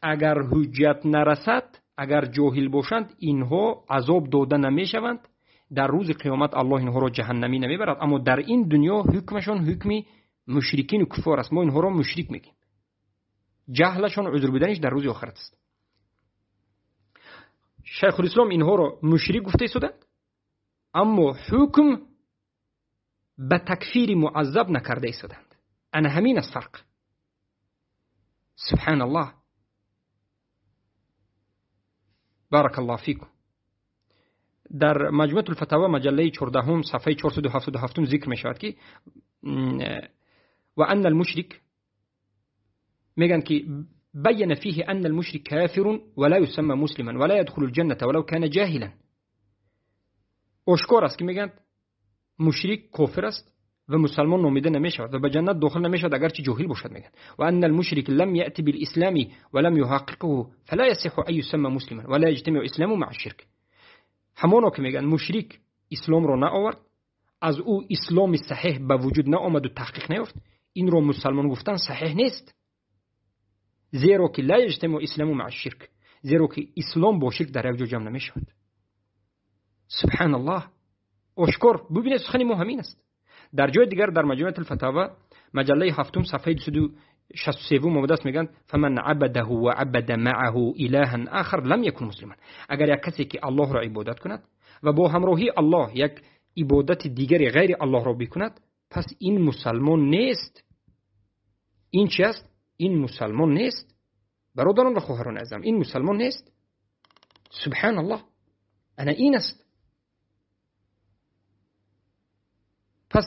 اگر حجت نرسد، اگر جاهل باشند، اینها عذاب داده نمیشوند. در روز قیامت الله اینها را جهنمی نمیبرد، اما در این دنیا حکمشان حکم مشرکین و کفار است. ما اینها را مشرک میگیم. جهلشان عذر بودنش در روز آخرت است. شیخ الاسلام اینها را مشرک گفته ایستادند، اما حکم به تکفیر معذب نکرده ایستادند. انا همین است فرق. سبحان الله. بارک الله فیکم. در مجموعه الفتاوا مجله 14 صفحه 477 ذکر می شود که و ان المشرک، میگن که بین فيه ان المشرك كافر ولا يسمى مسلما ولا يدخل الجنة ولو كان جاهلا. آشکار است که میگن مشرک کافر است و مسلمان نامیده نمیشود و به جنت داخل نمیشود اگرچه جاهل باشد. میگن و ان المشرك لم يأتي بالاسلام ولم يحققه فلا يصح ان يسمى مسلما ولا يجتمع اسلامه مع الشرك. همانا که میگن مشرک اسلام را نآورد، از او اسلام صحیح به وجود نآمد و تحقیق نیافت، این را مسلمان گفتن صحیح نیست، زیرا که لا یجتمع اسلام مع الشرک، زیرا که اسلام با شرک در یک جا جمع نمیشود. سبحان الله. آشکار ببینید سخن ما همین است. در جای دیگر در مجموعه الفتاوا مجله 7 صفحه 263 آمده است، میگن فمن عبده و عبد معه الها آخر لم يكن مسلما. اگر یک کسی که الله را عبادت کند و با همراهی الله یک عبادت دیگری غیر الله را بکند، پس این مسلمان نیست. این چی است؟ این مسلمان نیست. برادران و خواهران عزیزم، این مسلمان نیست. سبحان الله. انا این است. پس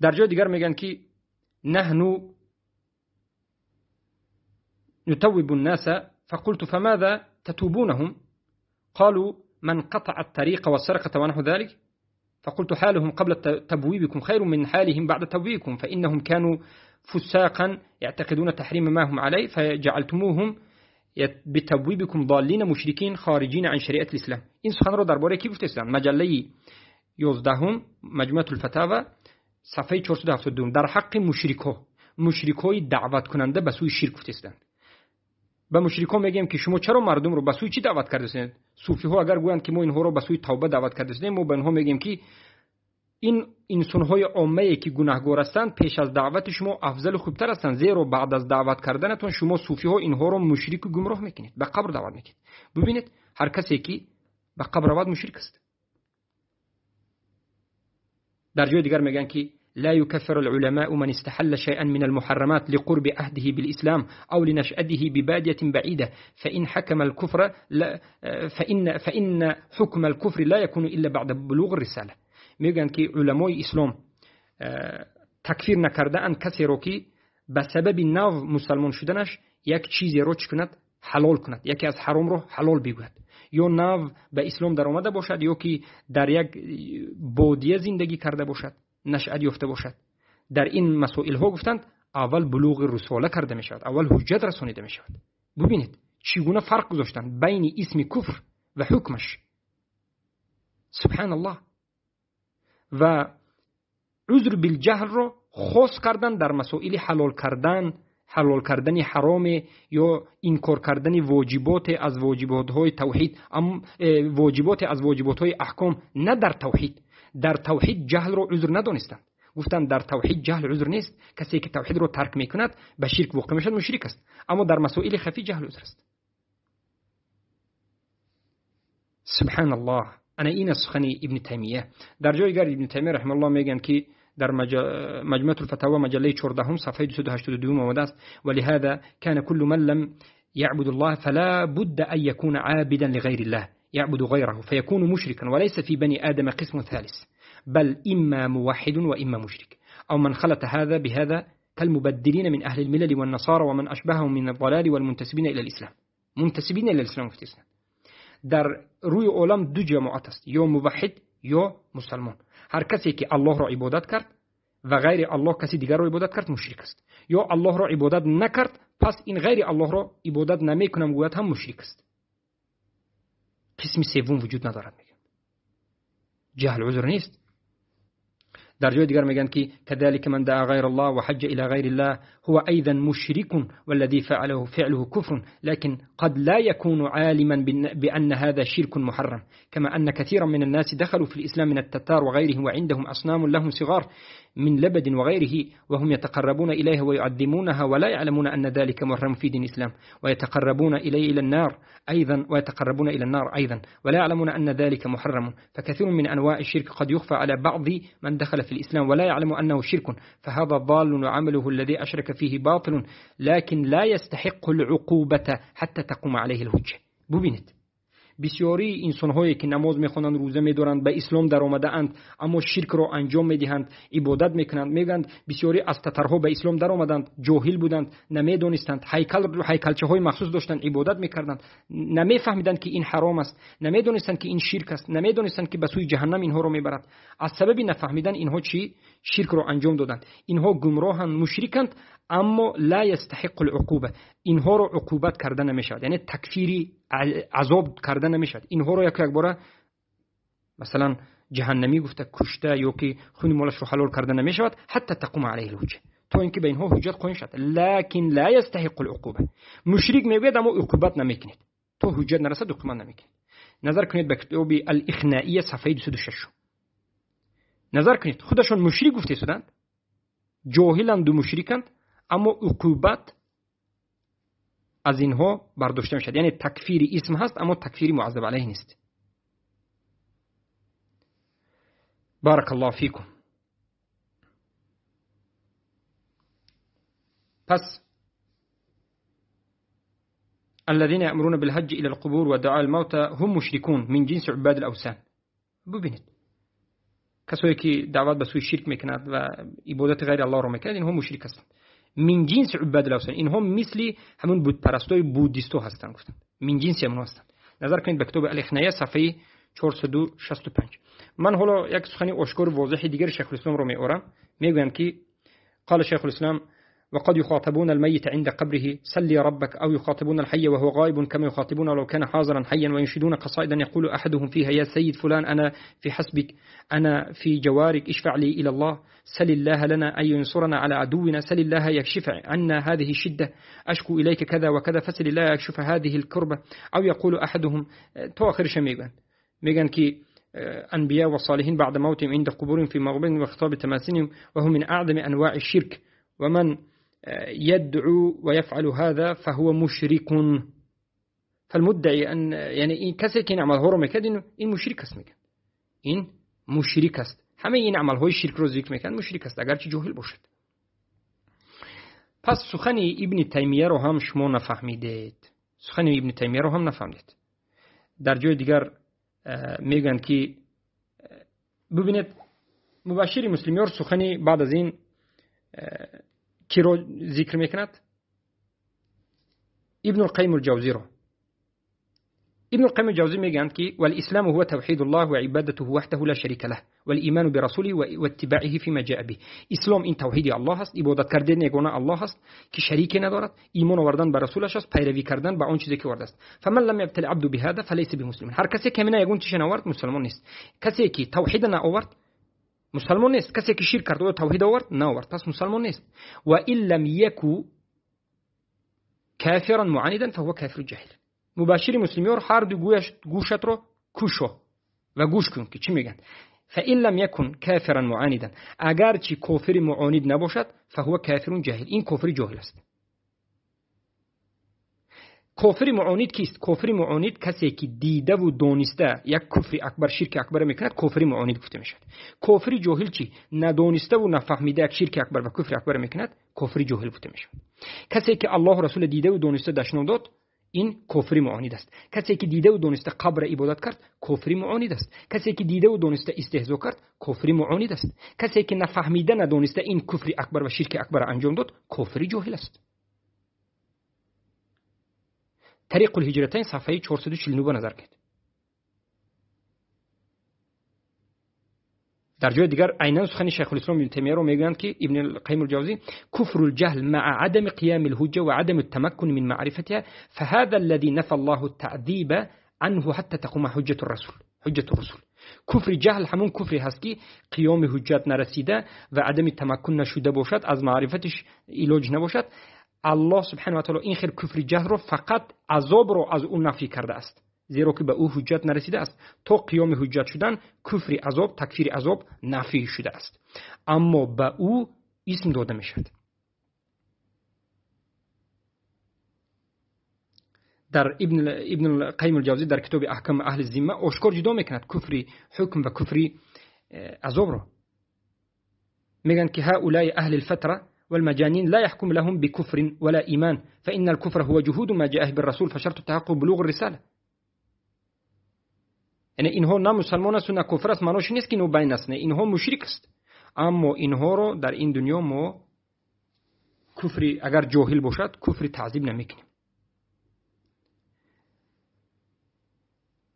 در جای دیگر میگن که نحن نتوب الناس فقلت فماذا تتوبونهم؟ قالوا من قطع الطريق والسرقة ونحو ذلك. فقلت حالهم قبل تبويبكم خير من حالهم بعد تبويبكم، فإنهم كانوا فساقا يعتقدون تحريم ما هم عليه، فجعلتموهم بتبويبكم ضالين مشركين خارجين عن شريعة الإسلام. این سخن را درباره کی گفته است؟ مجله 11 مجموعه الفتاوا صفحه 472 در حق مشرک‌ها، مشرک‌های دعوت کننده به سوی شرک گفته هستند. به مشرک‌ها میگیم که شما چرا مردم رو به سوی چی دعوت کردید؟ صوفی‌ها اگر گویند که ما اینها رو به سوی توبه دعوت کردیم، ما به اینها میگیم که این انسان‌های عامه که گناهگار هستند پیش از دعوت شما افضل و خوبتر هستند، زیرا بعد از دعوت کردنتون شما صوفی‌ها اینها رو مشرک و گمراه میکنید، به قبر دعوت میکنید. ببینید هر کسی که به قبر رود مشرک است. در جای دیگر میگن که لا يكفر العلماء من استحل شيئا من المحرمات لقرب عهده بالإسلام أو لنشأته ببادية بعيدة، فإن حكم الكفر لا فإن حكم الكفر لا يكون إلا بعد بلوغ الرسالة. میگن که علمای اسلام تکفیر نکرده اند کسی رو که به سبب نو مسلمان شدنش یک چیزی رو چی کند؟ حلال کند، یکی از حرام رو حلال بگوید، یا نو به اسلام در آمده باشد یا که در یک بادیه زندگی کرده باشد، نشأت یافته باشد. در این مسائل ها گفتند اول بلوغ رساله کرده می شود، اول حجت رسانیده می شود. ببینید چگونه فرق گذاشتند بین اسم کفر و حکمش. سبحان الله. و عذر بالجهل را خاص کردن در مسائل حلال کردن، حلال کردن حرام یا انکار کردن واجبات از واجبات های توحید، واجبات از واجبات های احکام، نه در توحید. در توحید جهل را عذر ندانستند، گفتند در توحید جهل عذر نیست، کسی که توحید را ترک میکند به شرک واقع میشد، مشرک است. اما در مسائل خفی جهل عذر است. سبحان الله. انا این سخن ابن تیمیه. در جای دیگر ابن تیمیه رحمه الله میگن که در مجموعه الفتاوى مجله 14 صفحه 282 آمده است: ولهذا كان كل من لم يعبد الله فلا بد أن يكون عابدا لغير الله يعبد غيره فيكون مشركا، وليس في بني آدم قسم ثالث، بل إما موحد وإما مشرك، أو من خلط هذا بهذا كالمبدلين من أهل الملل والنصارى ومن أشبههم من الضلال والمنتسبين إلى الإسلام. منتسبين إلى الإسلام في الإسلام. در روی عالم دو جماعت است، یا موحد یا مسلمان. هر کسی که الله را عبادت کرد و غیر الله کسی دیگر را عبادت کرد مشرک است، یا الله را عبادت نکرد پس این غیر الله را عبادت نمیکنم گوید هم مشرک است. قسم سوم وجود ندارد. میگن جهل عذر نیست. در جای دیگر میگن که كذلك من دعا غير الله وحج إلى غير الله هو أيضا مشرك والذي فعله فعله كفر، لكن قد لا يكون عالما بأن هذا شرك محرم، كما أن كثيرا من الناس دخلوا في الإسلام من التتار وغيرهم وعندهم أصنام لهم صغار من لبد وغيره، وهم يتقربون إليها ويعظمونها ولا يعلمون أن ذلك محرم في دين الإسلام، ويتقربون إليه إلى النار أيضا ويتقربون إلى النار أيضا ولا يعلمون أن ذلك محرم. فكثير من أنواع الشرك قد يخفى على بعض من دخل في الإسلام ولا يعلم أنه شرك، فهذا ضال وعمله الذي أشرك فيه باطل، لكن لا يستحق العقوبة حتى تقوم عليه الحجة. ببینید بسیاری انسان‌هایی که نماز میخوانند، روزه میدارند، به اسلام در آمده‌اند، اما شرک را انجام میدهند، عبادت میکنند. میگند بسیاری از تترها به اسلام در آمدند، جاهل بودند، نمیدانستند، هیکلچه‌های مخصوص داشتند، عبادت میکردند، نمیفهمیدند که این حرام است، نمیدانستند که این شرک است، نمیدانستند که به سوی جهنم اینها را میبرد. از سبب نفهمیدن اینها چی شرک را انجام دادند. اینها گمراهند، مشرکند، اما لا یستحق العقوبه، اینها را عقوبت کرده نمیشود، یعنی تکفیری عذاب کرده نمیشود. اینها را یک باره مثلا جهنمی گفته، کشته یا که خون مالش رو حلال کرده نمیشود، حتی تقوم علیه الحجه، تا اینکه به اینها حجت قایم شد. لکن لا یستحق العقوبه، مشرک میگوید اما عقوبت نمیکنید، تا حجت نرسد عقوبت نمیکنید. نظر کنید به کتاب الاخنائیه صفحه 206. نظر کنید خودشون مشرک گفته شدند، جاهلند و مشرکند، اما عقوبت از اینها برداشته میشد، یعنی تکفیر اسم هست اما تکفیر معذب علیه نیست. بارک الله فیکم. پس الذين يأمرون بالحج إلى القبور ودعاء الموتى هم مشركون من جنس عباد الأوثان. ببینید کسایی که دعوت به سوی شرک میکنند و عبادت غیر الله را میکنند، اینها مشرک هستند. من جنس عباد الاوثان، اینها مثل همون بت پرستای بودیستو هستند، گفتند من جنس همون هستند. نظر کنید به کتاب الاخنائیه صفحه 465. من حالا یک سخنی آشکار واضح دیگر شیخ الاسلام رو میآورم. میگویم که قال شیخ الاسلام وقد يخاطبون الميت عند قبره سلي ربك، أو يخاطبون الحي وهو غائب كما يخاطبون لو كان حاضرا حيا، وينشدون قصائدا يقول أحدهم فيها يا سيد فلان أنا في حسبك، أنا في جوارك، اشفع لي إلى الله، سل الله لنا أن ينصرنا على عدونا، سل الله يكشف عنا هذه الشدة، أشكو إليك كذا وكذا، فسل الله يكشف هذه الكربة. أو يقول أحدهم تو آخر شيء ميغان كي أنبياء والصالحين بعد موتهم عند قبورهم في مغبن وخطاب تماثيلهم، وهم من أعظم أنواع الشرك، ومن يدعو ويفعل هذا فهو مشرك. فالمدعي أن يعني این کسی که این عملها رو میکرد این مشرک است، میگن این مشرک است. همه این عملهای شرک رو ذکر میکن مشرک است، اگرچه جاهل باشد. پس سخن ابن تیمیه رو هم شما نفهمیدید، سخن ابن تیمیه رو هم نفهمیدید. در جای دیگر میگن که ببینید مبشر مسلمیار سخنی بعد از این کی رو ذکر میکند؟ ابن القیم الجوزی رو. ابن القیم الجوزی میگند که والاسلام هو توحید الله وعبادته وحده لا شریک له والایمان برسوله واتباعه فيما جاء به. اسلام این توحید الله است، عبادت کردن یگانه الله است که شریک ندارد، ایمان آوردن به رسولش است، پیروی کردن به آن چیزی که آورده است. فمن لم يبتل عبد بهذا فليس بمسلم. هر کسی که همین یگان چیز نآورد مسلمان نیست. کسی که توحید نآورد مسلمان نیست، کسی که شرک کرد و توحید آورد نآورد پس مسلمان نیست. و ان لم يكن كافرا معاندا فهو كافر جاهل. مباشر مسلمیار هر دو گوشت رو کوشو و گوش کن که چی میگن. فإن لم يكن كافرا معاندا، اگرچه کافر معاند نباشد فهو کافر جاهل، این کافر جاهل است. کافر معاند کیست؟ کافر معاند کسی که دیده و دانسته یک کفر اکبر، شرک اکبر میکند، کافر معاند گفته میشود. کافر جاهل چی؟ ندانسته و نفهمیده یک شرک اکبر و کفر اکبر میکند، کافر جاهل گفته میشود. کسی که الله و رسول دیده و دانسته دشنام داد، این کفر معاند است. کسی که دیده و دانسته قبر عبادت کرد، کفر معاند است. کسی که دیده و دانسته استهزا کرد، کفر معاند است. کسی که نفهمیده ندانسته این کفر اکبر و شرک اکبر انجام داد، کفر جاهل است. طریق الهجرتین صفحه 449 نظر کنید. در جای دیگر عینا سخن شیخ الاسلام ابن تیمیه رو میگویند که ابن القیم الجوزی كفر الجهل مع عدم قيام الحجة وعدم التمكن من معرفتها فهذا الذي نفى الله التعذيب عنه حتى تقوم حجة الرسول، ҳуҷҷату русул. Куфри ҷаҳл ҳамон куфре ҳаст, ки қиёми ҳуҷҷат нарасида ва адами тамаккун нашуда бошад, аз маърифатиш илоҷ набошад. Аллоҳ субҳанаҳу ва таъоло ин хел куфри ҷаҳлро фақат азобро аз ӯ нафӣ кардааст, зеро ки ба ӯ ҳуҷҷат нарасидааст. То қиёми ҳуҷҷат шудан куфри азоб, такфири азоб нафӣ шудааст, аммо ба ӯ исм дода мешавад. Дар Ибн Қайим ал-Ҷавзӣ дар китоби Аҳкам аҳли зимма ошкор ҷудо мекунад куфри ҳукм ва куфри азобро. Мегӯянд ки ҳаулаи аҳли الفترة والمجانين لا يحكم لهم بكفر ولا إيمان، فإن الكفر هو جهود ما جاء به الرسول فشرط التحقق بلوغ الرسالة. یعنی اینها نه مسلمان است و نه کفر است، معناش نیست که اینو بین است، نه اینها مشرک است، اما اینها رو در این دنیا ما کفری اگر جاهل باشد کفری تعذیب نمیکنیم.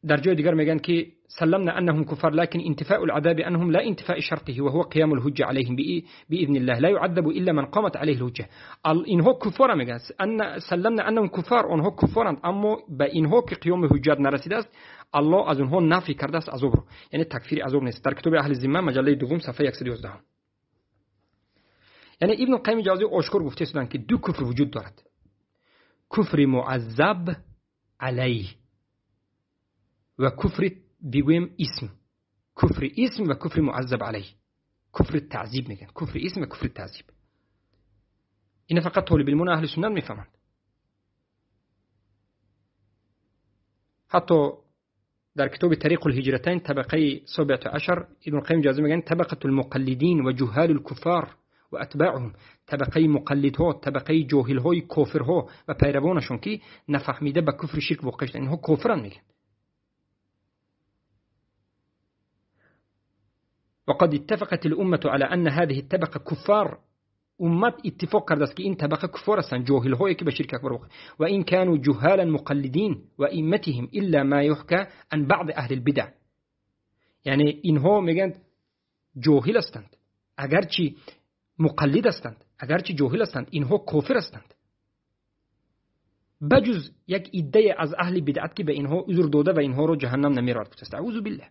در جای دیگر میگن که سلمنا انهم كفار لكن انتفاء العذاب عنهم لا انتفاء شرطه وهو قيام الحجة عليهم باذن الله لا يعذب الا من قامت عليه الحجة. اینها کفار میگن، ان سلمنا انهم كفار، آنها کفارند، اما به اینها که قیام حجت نرسیده است الله از اونها نفی کرده است عذاب رو، یعنی تکفیر عذاب نیست. در کتاب اهل ذمه مجله دوم صفحه 111. یعنی ابن قیم جوزی آشکار گفته شدند که دو کفر وجود دارد، کفر معذب علیه و کفر بگویم اسم، کفر اسم و کفر معذب علیه، کفر تعذیب میگن، کفر اسم و کفر تعذیب. این فقط طالب علمون اهل سنت میفهمند. حتی در کتاب طریق الهجرتین طبقه 17 ابن قیم جوزی میگن طبقه المقلدین و جهال الكفار و اتباعهم، طبقه مقلدها، طبقه جاهلهای کافرها و پیروانشون که نفهمیده به کفر شرک واقع شدن، اینها کافرن میگن. وقد اتفقت الأمة على أن هذه الطبقة كفار. أمت اتفاق کرده است که این طبقه کفار هستند، جاهل‌هایی که به شرک اکبر واقع، و این كانوا جهالا مقلدین و ائمتهم الا ما يحكى عن بعض اهل البدع. یعنی اینها میگن جاهل هستند، اگرچه مقلد هستند، اگرچه جاهل هستند، اینها کافر هستند، بجز یک عده از اهل بدعت که به اینها عذر داده و اینها رو جهنم نمیرد. اعوذ بالله.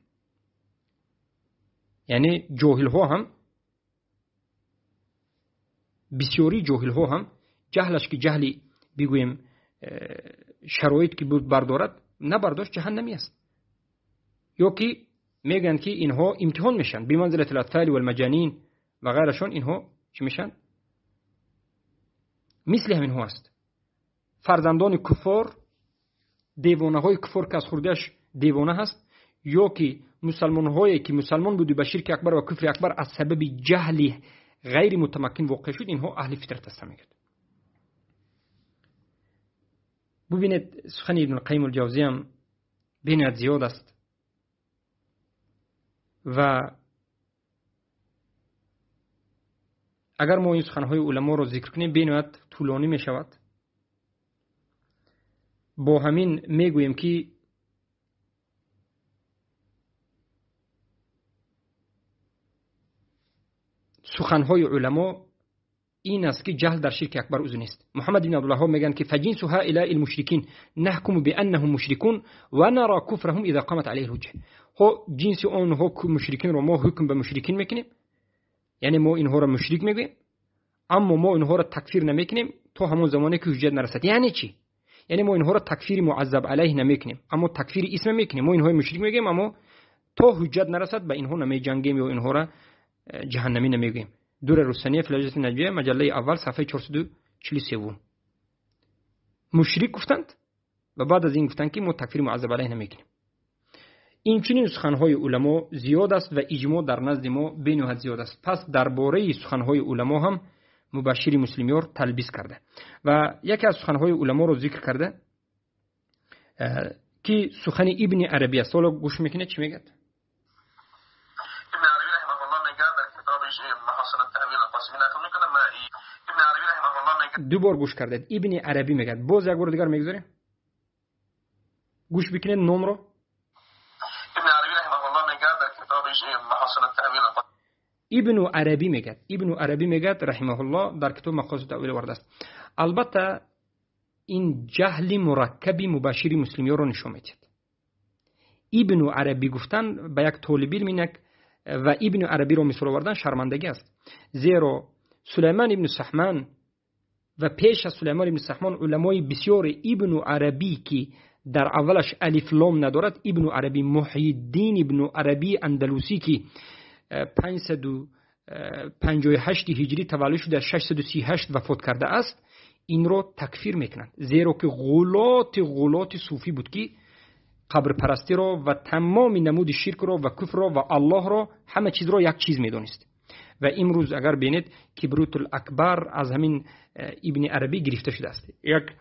یعنی جاهل‌ها هم، بسیاری جاهل‌ها هم جهلش که جهلی بگوییم شرایط که بود بردارد نبرداشت جهنمی است. یا که میگن که اینها امتحان میشن بمنزله الاطفال والمجانین و غیرشون، اینها چی میشن؟ مثل همینها است. فرزندان کفار، دیوانه های کفار که از خوردهش دیوانه هست، یا که مسلمان هایی که مسلمان بودی به شرک اکبر و کفر اکبر از سبب جهل غیر متمکن واقع شد، اینها اهل فطرت هستند. میگه ببینید سخن ابن القیم الجوزی هم بینید زیاد است و اگر ما این سخنهای علما رو ذکر کنیم بینید طولانی می شود. با همین میگوییم که سخنهای علما این است که جهل در شرک اکبر عضو نیست. محمد بن عبدالله میگن که فجنس هؤلاء المشرکین نحکم بانهم مشرکون و نرى كفرهم اذا قامت عليه الحجه. ها جنس آنها مشرکین رو ما حکم به مشرکین میکنیم، یعنی ما اینها را مشرک میگوییم، اما ما اینها را تکفیر نمیکنیم تا همون زمانی که حجت نرسد. یعنی چی؟ یعنی ما اینها را تکفیر معذب علیه نمیکنیم، اما تکفیر اسم میکنیم. ما اینها مشرک میگیم، اما تا حجت نرسد به اینها نمیجنگیم یا اینها را جهنمی نمیگوییم. دور رسانیه فلجت نجمیه مجله اول صفحه 443 مشرک گفتند و بعد از این گفتند که ما تکفیر معذب علیه نمیکنیم. این چنین سخنهای علما زیاد است و اجماع در نزد ما بینهایت زیاد است. پس درباره سخنهای علما هم مبشر مسلمیار تلبیس کرده و یکی از سخنهای علما رو ذکر کرده که سخن ابن عربی است. حالا گوش میکنه چی میگه؟ ابن عربی رحمه الله میگه در کتابش محاسن التأویل القاسمی نقل میکنه. ابن عربی رحمه الله میگه، دو بار گوش کرده، ابن عربی میگه، باز یک بار دیگر میگذاریم گوش بکنید نام رو. ابن عربی رحمه الله میگه در کتابش محاسن التأویل ابن عربی میگه، ابن عربی میگه رحمه الله در کتاب مقاصد التأویل وارد است. البته این جهل مرکب مباشر مسلمی رو نشون میده. Ибну Арабӣ гуфтан ба як толиби илм инак ва Ибну Арабиро мисол овардан шармандагӣ аст. Зеро Сулайман ибну Саҳман ва пеш аз Сулайман ибну Саҳман уламои бисёри Ибну Арабӣ, ки дар аввалаш алиф лом надорад, Ибну Арабӣ Муҳйиддин Ибну Арабии Андалусӣ, ки 558 ҳиҷрӣ таваллуд шуда, 638 вафот кардааст, инро такфир мекунанд, зеро ки ғулоти суфӣ буд, ки қабрпарастиро ва тамоми намуди ширкро ва куфрро ва Аллоҳро ҳама чизро як чиз медонист. Ва имрӯз агар бинед, Кибритул Акбар аз ҳамин Ибни Арабӣ гирифта шудааст. Як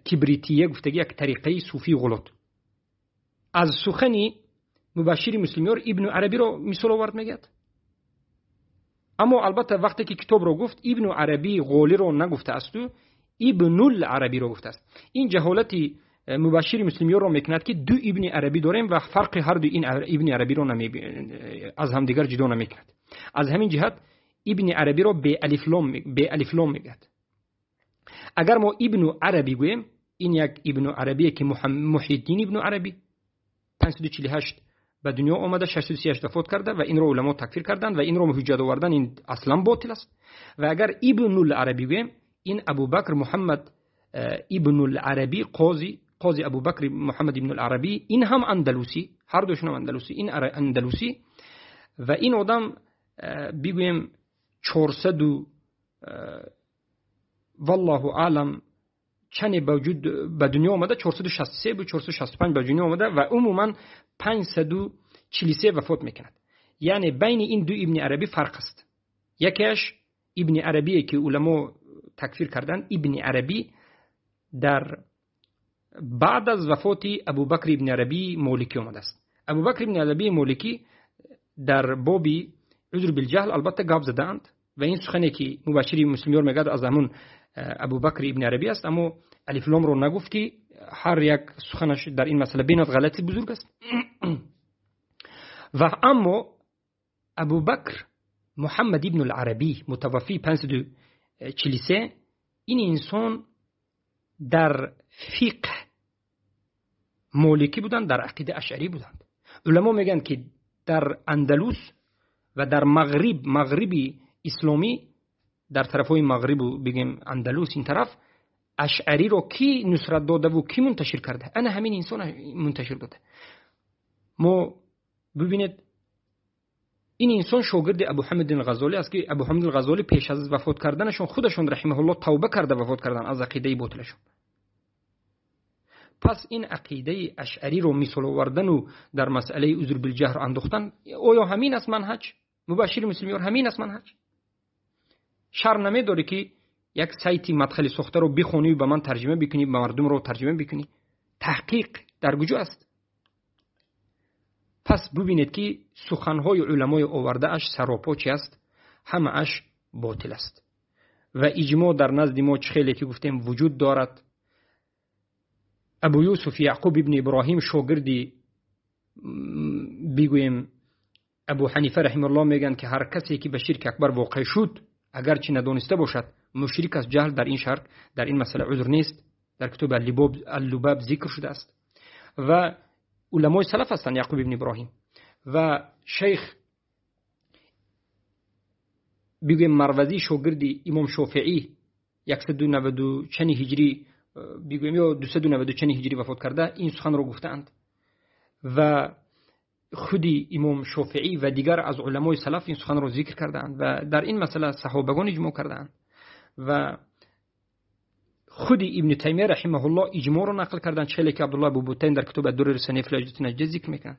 кибрития гуфтагӣ, як тариқаи суфии ғулот. Аз сухани Мубашшири Муслимёр Ибну Арабиро мисол овард мегӯяд. Аммо албатта вақте ки китобро гуфт, Ибну Арабии Ғолиро нагуфтаасту Ибнул Арабиро гуфтааст. Ин ҷаҳолати Мубашшири Муслимёрро мекунад, ки ду Ибни Арабӣ дорем ва фарқи ҳар ду ин Ибни Арабиро аз ҳамдигар ҷудо намекунад. Аз ҳамин ҷиҳат Ибни Арабиро беалифлом мегӯяд. Агар мо Ибну Арабӣ гӯем, ин як Ибну Арабие, ки Муҳйиддин Ибну Арабӣ 548 ба дунё омада, 638 вафот карда ва инро уламо такфир карданд ва инро ҳуҷҷат овардан ин аслан ботил аст. Ва агар Ибнул Арабӣ гӯем, ин Абубакр Муҳаммад Ибнул Арабӣ, қози Абубакр Муҳаммад Ибнул Арабӣ, ин ҳам андалусӣ, ҳар душон ҳам андалусӣ, ин андалусӣ ва ин одам бигӯем 400 валлоҳу аълам чане ба дунё омада, 463 буд, 465 ба дунё омада ва умуман 543 вафот мекунад. Яъне байни ин ду Ибни Арабӣ фарқ аст. Якеаш Ибни Арабие, ки уламо такфир карданд, Ибни Арабӣ дар баъд аз вафоти Абубакр Ибни Арабии Моликӣ омадааст. Абубакр Ибни Арабии Моликӣ дар боби узр билҷаҳл албатта гап задаанд ва ин сухане, ки Мубашшири Муслимёр мегӯяд, аз ҳамун Абубакр Ибни Арабӣ аст, аммо алифломро нагуфт, ки ҳар як суханаш дар ин масъала бенад ғалати бузург аст. Ва аммо Абубакр Муҳаммад ибну Арабӣ мутаваффи 543, ин инсон дар фиқҳ моликӣ буданд, дар ақида ашъарӣ буданд. Уламо мегӯянд, ки дар Андалус ва дар Мағриб, Мағриби исломӣ, дар тарафҳои Мағрибу бигем Андалус, ин тараф ашъариро кӣ нусрат додаву кӣ мунташир карда? Ана ҳамин инсон мунташир дода. Мо бибинед, ин инсон шогирди Абу Ҳамид Ғазолӣ аст, ки Абу Ҳамид Ғазолӣ пеш аз вафот карданашон худашон раҳимаҳуллоҳ тавба карда вафот кардан аз ақидаи ботилашон. Пас ин ақидаи ашъариро мисол овардану дар масъалаи узр билҷаҳр андохтан, оё ҳамин аст манҳаҷ? Мубашшири Муслимёр, ҳамин аст манҳаҷ? Шарм намедорӣ, ки як сайти мадхали сохтаро бихонӣ, ба ман тарҷима бикунӣ, ба мардумро тарҷима бикунӣ? Таҳқиқ дар куҷо аст? Пас бубинед, ки суханҳои уламои овардааш саропо чи аст? Ҳамааш ботил аст. Ва иҷмо дар назди мо, чӣ хеле ки гуфтем, вуҷуд дорад. Абу Юсуф Яъқуб ибни Иброҳим, шогирди бигӯем Абу Ҳанифа раҳимауллоҳ, мегӯянд, ки ҳар касе ки ба ширки акбар воқеъ шуд, агарчи надониста бошад, мушрик аст. Ҷаҳл дар ин шарт, дар ин масъала узр нест. Дар китоби Аллубаб зикр шудааст ва уламои салаф ҳастанд Яъқуб ибни Иброҳим ва шейх бигӯем Марвазӣ, шогирди имом Шофеӣ, 190 чани ҳиҷрӣ бигӯем ё 290 чани ҳиҷрӣ вафот карда, ин суханро гуфтаанд ва худи имом Шофеӣ ва дигар аз уламои салаф ин суханро зикр кардаанд ва дар ин масъала саҳобагон иҷмоъ кардаанд ва худи Ибни Таймия раҳимаҳуллоҳ иҷмоъро нақл карданд, чӣ хеле ки Абдуллоҳ Абу Бутайн дар китоби Аддурри Сания фил наҷд зикр мекунанд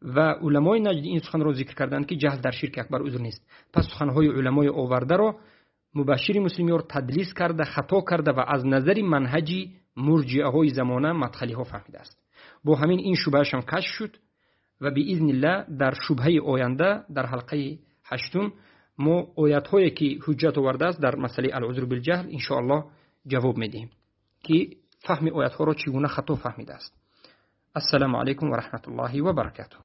ва уламои наҷд ин суханро зикр карданд, ки ҷаҳл дар ширки акбар узр нест. Пас суханҳои уламои овардаро Мубашшири Муслимёр тадлис карда, хато карда ва аз назари манҳаҷи мурҷиаҳои замона, мадхалиҳо фаҳмидааст. Бо ҳамин ин шубҳаашам кашф шуд ва биизниллаҳ дар шубҳаи оянда, дар ҳалқаи ҳаштум, мо оятҳое, ки ҳуҷҷат овардааст дар масъалаи алузру билҷаҳл, иншоаллоҳ ҷавоб медиҳем, ки фаҳми оятҳоро чӣ гуна хато фаҳмидааст. Ассалому алайкум ва раҳматуллоҳи ва баракатуҳ.